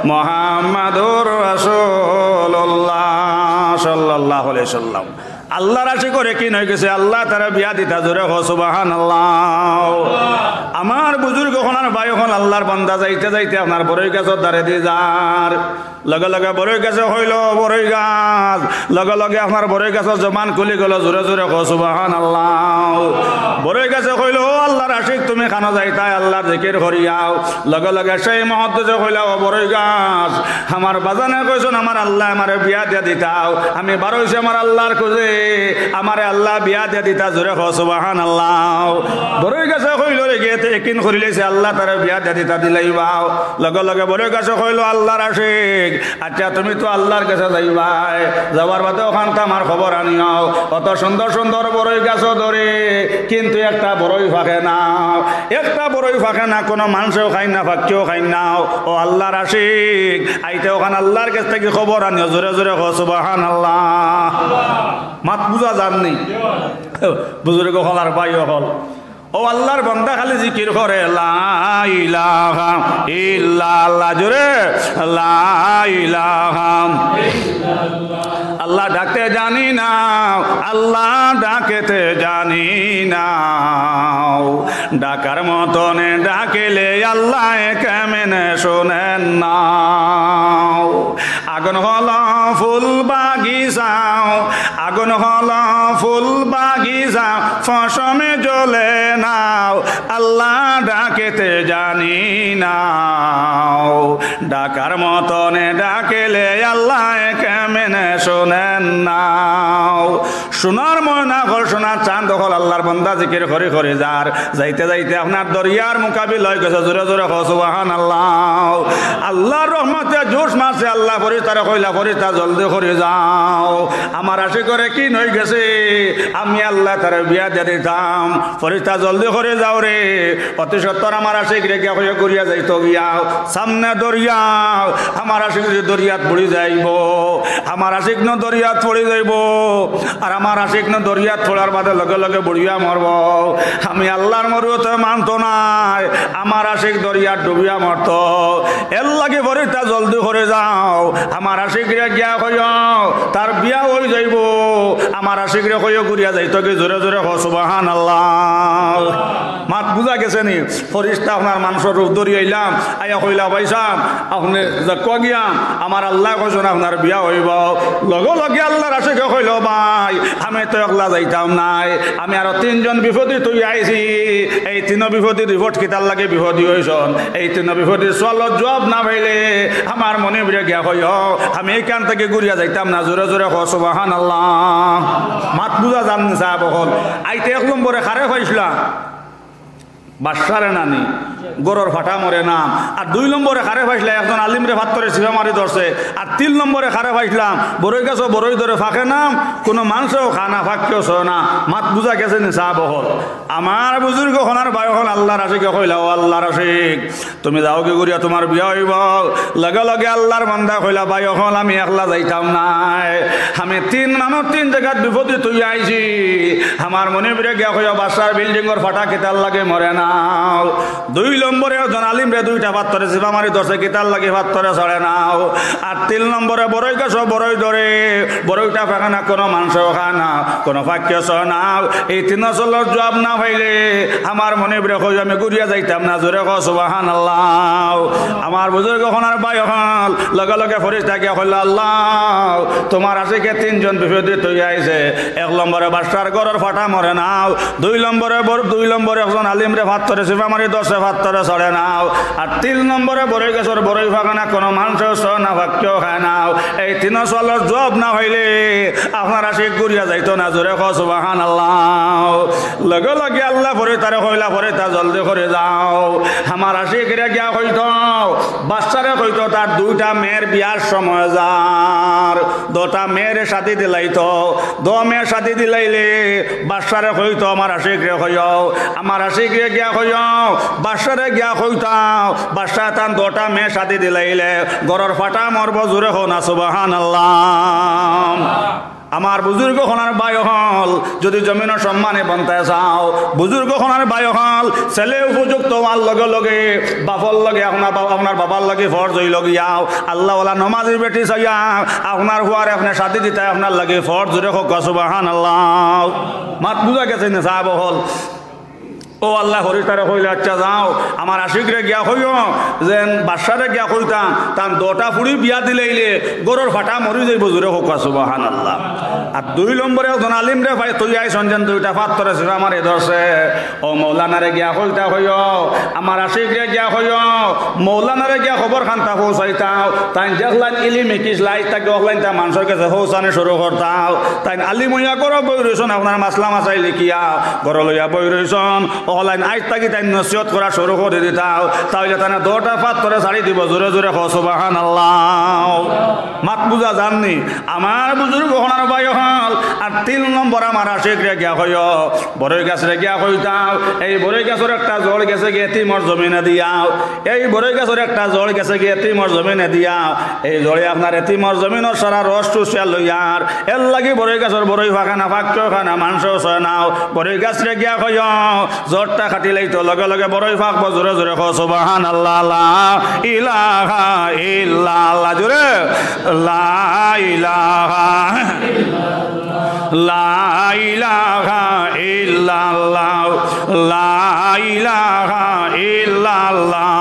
মুহাম্মাদুর রাসূলুল্লাহ সাল্লাল্লাহু আলাইহি ওয়াসাল্লাম।" আল্লার আশিকর একিন অইগেছে, আল্লায় তারে বিয়া দিতা, জোরে কও সুবহানাল্লাহ। আমার বুজুর্গ অকল আর ভাই অকল, আল্লার বান্দা যাইতে যাইতে আপনার বড়ই গাছর দারেদি যার, লগে লগে বড়ই গাছে কইলো, "বড়ই গাছ।" লগে লগে আপনার বড়ই গাছর জবান খুলি গেলো, জোরে জোরে কও সুবহানাল্লাহ। বড়ই গাছে কইলো, "ও আল্লার আশিক, তুমি কানো যাইতায়, আল্লার জিকির করিয়াও।" লগে লগে সেই মুহূর্তে কইলা, "ও বড়ই গাছ, আমার বাজানে কইছইন আমার আল্লায় আমারে বিয়া দিয়া দিতাও, আমি বারইছি আমার আল্লার খুঁজে, আমারে আল্লায় বিয়া দিয়া দিতা।" জোরে কও সুবহানাল্লাহ। বড়ই গাছে কইলো, "রে গেতে একিন করিলিছে, আল্লায় তারে বিয়া দিয়া দিতা, দিলাইবাও।" লগে লগে বড়ই গাছে কইলো, "আল্লার আশিক, আচ্ছা, তুমি তো আল্লার গেছে যাইবায়, যাওয়ার বাদে অখানতা আমার খবর আনিও।" অত সুন্দর সুন্দর বড়ই গাছও ধরে, কিন্তু একটা বড়ই ফাঁকে না, একটা বড়ই ফাঁকে না, কুনু মানষেও খাইন না, পাখিও খাইন না। ও আল্লার আশিক, আইতে অখান আল্লার গেছ থাকি খবর আনিও, জোরে জোরে কও সুবহানাল্লাহ। মাত বুজা যার নি? বুজুর্গ অকল আর ভাই অকল, ও আল্লার বান্দা খালি জিকির করে, "লা ইলাহা ইল্লাল্লাহ।" জোরে, "লা ইলাহা।" আল্লাহ ডাকতে জানি না, আল্লাহ ডাকতে জানি না। ডাকার মতনে ডাকিলে আল্লায় কেমনে শুনেন না। আগুন হলো ফুল বাগিচাও, আগুন হলো ফুল বাগিচা, ফসমে জ্বলে নাও, আল্লাহ ডাকেতে জানি নাও। ডাকার মতনে ডাকেলে আল্লাহ কেমনে শুনেন নাও। সোনার ময়না অকল, সোনার চান্দ অকল, আল্লার বান্দা জিকির করি করি যার। যাইতে যাইতে আপনার দরিয়ার মোকাবিলা অইগেছে। জোরে জোরে কও সুবহানাল্লাহ। আল্লার রহমতে জোশ মারছে, আল্লায় ফিরিস্তারে কইলা, "ফিরিস্তা জলদি করি যাও, আমার আশিকর একিন অইগেছে, আমি আল্লায় তারে বিয়া দিয়া দিতাম।" ফিরিস্তা জলদি করি যাও রে, অতি সত্বর আমার আশিকরে গিয়া কইও ঘুরিয়া যাইতো গিয়া। সামনে দরিয়া, আমার আশিক যদি দরিয়াত পড়ি যাইবো, আমার আশিক নু দরিয়াত পড়ি যাইবো, আর আমার আশিক নু দরিয়াত পড়ার বাদে লগে লগে বুড়িয়া মরবো। আমি আল্লার মরুতে মানতো নায়, আমার আশিক দরিয়াত ডুবিয়া মরতো। এরলাগি ফিরিস্তা জলদি করি যাও, আমার আশিকরে গিয়া কইও, তার বিয়া অই যাইবো, আমার আশিকরে কইও ঘুরিয়া যাইতো গি। জোরে জোরে কও সুবহানাল্লাহ। মাত বুজা গেছে নি? ফিরিস্তা আপনার মানষর রূপ ধরি আইলা, আইয়া কইলা, "ভাইসাব, আপনে যাউক্কা গিয়া, আমার আল্লায় কইছইন আপনার বিয়া অইবো।" লগে লগে আল্লার আশিকে কইলো, "ভাই, আমি তো একলা যাইতাম নায়, আমি আরো তিনজন বিপদী থইয়া আইছি, এই তিনো বিপদী রিপোর্ট কিতার লাগি বিপদী অইছইন, এই তিনো বিপদীর সওয়ালর জুয়াব না পাইলে আমার মনিবরে গিয়া কইও, আমি ইখান থাকি ঘুরিয়া যাইতাম না।" জোরে জোরে কও সুবহানাল্লাহ। মাত বুজা যার নি সাব অকল? আইতে এক নম্বরে কারে পাইছলা? বাদশারে নানি, ঘরর ফাটা মরে না। আর দুই নম্বরে কারে পাইছলা? একজন আলিমরে পাত্থরে চিপা মারি ধরছে। আর তিন নম্বরে কারে পাইছলা? বড়ই গাছো বড়ই ধরে, ফাঁকে না, কুনু মানষেও খায় না, পাখিও ছয় না। মাত বুজা গেছে নি সাব অকল? আমার বুজুর্গ অকল আর ভাই অকল, আল্লার আশিকে কইলা, "ও আল্লার আশিক, তুমি যাওগি ঘুরিয়া, তুমার বিয়া অইবো।" লগে লগে আল্লার বান্দায় কইলা, "ভাই অকল, আমি একলা যাইতাম নায়, আমি তিন মানুষ তিন জাগাত বিপদী থইয়া আইছি, আমার মনিবরে গিয়া কইও, বাদশার বিল্ডিংর ফাটা কিতার লাগি মরে না।" দুই নম্বরে একজন আলিমরে দুইটা পাত্থরে চিপা মারি ধরছে, কিতার লাগি পাত্থরে ছয় না। আর তিন নম্বরে বড়ই গাছো বড়ই ধরে, বড়ইটা ফাঁকে না, কুনু মানষেও খায় না, কুনু পাখিও ছয় না। এই তিনো সওয়ালর জুয়াব না পাইলে আমার মনিবরে কইও, আমি ঘুরিয়া যাইতাম না। জোরে কও সুবহানাল্লাহ। আমার বুজুর্গ অকল আর ভাই অকল, লগে লগে ফিরিস্তা গিয়া কইলা, "আল্লাহ, তুমার আশিকে তিনজন বিপদী থইয়া আইছে, এক নম্বরে বাদশার ঘরর ফাটা মরে না, দুই নম্বরে বড়-, দুই নম্বরে একজন আলিমরে পাত্থরে চিপা মারি ধরছে, পাত্থর তোরে ছাড়ে নাও। আর তিন নম্বরে বড়ই গাছর বড়ই ফাখানা কোনো মানষেও ছয় না, ফাক্কেও খায় নাও। এই তিন সওয়ালর জুয়াব না পাইলে আপনার আশিক ঘুরিয়া যাইতো না, জোরে কও সুবহানাল্লাহ। লগে লগে আল্লায় ফরিস্তারে কইলা, ফরিস্তা জলদি করি যাও, আমার আশিকরে গিয়া কইতো, বাদশারে কইতো তার দুইটা মেয়ের বিয়ার সময় যার, দুইটা মেয়েরে শাদি দিলাইতো, দুইটা মেয়ে শাদি দিলাইলে বাদশারে কইতো, আমার আশিকরে কইও, আমার আশিকরে গিয়া কইও, বাদশারে গিয়া কইতাও, বাদশায় তান দুইটা মেয়ে শাদি দিলাইলে ঘরর ফাটা মরবো, জোরে কও না সুবহানাল্লাহ। আমার বুজুর্গ অকল আর ভাই অকল, যদি জমিনর সম্মানে বনতে চাও, বুজুর্গ অকল আর ভাই অকল, ছেলে উপযুক্ত অওয়ার লগে লগে বাপর লগে আপনার বাবা, আপনার বাবার লগে ফরজ অইলো গিয়াও, আল্লাহওয়ালা নমাজি বেটি চাইয়া আপনার পুয়ারে আপনে শাদি দিতা, আপনার লাগি ফরজ, জোরে কও সুবহানাল্লাহ। মাত বুজা গেছে নি সাব অকল? ও আল্লায় ফরিস্তারে কইলা, আচ্ছা যাও, আমার আশিকরে গিয়া কইও, যেন বাদশারে গিয়া কইতা, তান দুইটা ফুড়ি বিয়া দিলাইলে ঘরর ফাটা মরি যাইবো, জোরে কও সুবহানাল্লাহ। আর দুই নম্বরে একজন আলিমরে পাই, তুই আইছন যেন দুইটা পাত্থরে ছিফা মারি ধরছে, ও মৌলানারে গিয়া কইতা কইও, আমার আশিকরে গিয়া কইও, মৌলানারে গিয়া খবর খানতা পৌঁছাইতাও, তাইন যেলাইন ইলিম হিকিছলা, আইজ থাকি অলাইনতা মানষর গেছে পৌঁছানি শুরু করতাও। তাইন আলিম অইয়া ঘরো বই রইছন, আপনার মাসলা মাসাইল হিকিয়া ঘরো লইয়া বই রইছন, অলাইন আইজ থাকি তাইন নসিহত করা শুরু করি দিতাও, তাইলে তানে দুইটা পাত্থরে ছাড়ি দিবো, জোরে জোরে কও সুবহানাল্লাহ। মাত বুজা যার নি? আমার বুজুর্গ অকল আর ভাই অকল, আর তিন নম্বর আমার আশিকরে গিয়া কইও, বড়ই গাছরে গিয়া কইতাও, এই বড়ই গাছর একটা জড় গেছে গি এতিমর জমিনে দিয়াও, এই বড়ই গাছর একটা জড় গেছে গি এতিমর জমিনে দিয়াও, এই জড়ে আপনার এতিমর জমিনর সারা রস চুষিয়া লইয়ার, এরলাগি বড়ই গাছর বড়ই ফাখানা, ফাক্কেও খায় না, মানষেও ছয় নাও, বড়ই গাছরে গিয়া কইও, জড়টা কাটিলাইতো, লগে লগে বড়ই ফাকবো, জোরে জোরে কও সুবহানাল্লাহ, লা ইলাহা ইল্লাল্লাহ, জোরে, লা ইলাহা, লা ইলাহা ইল্লাল্লাহ, লা ইলাহা ইল্লাল্লাহ।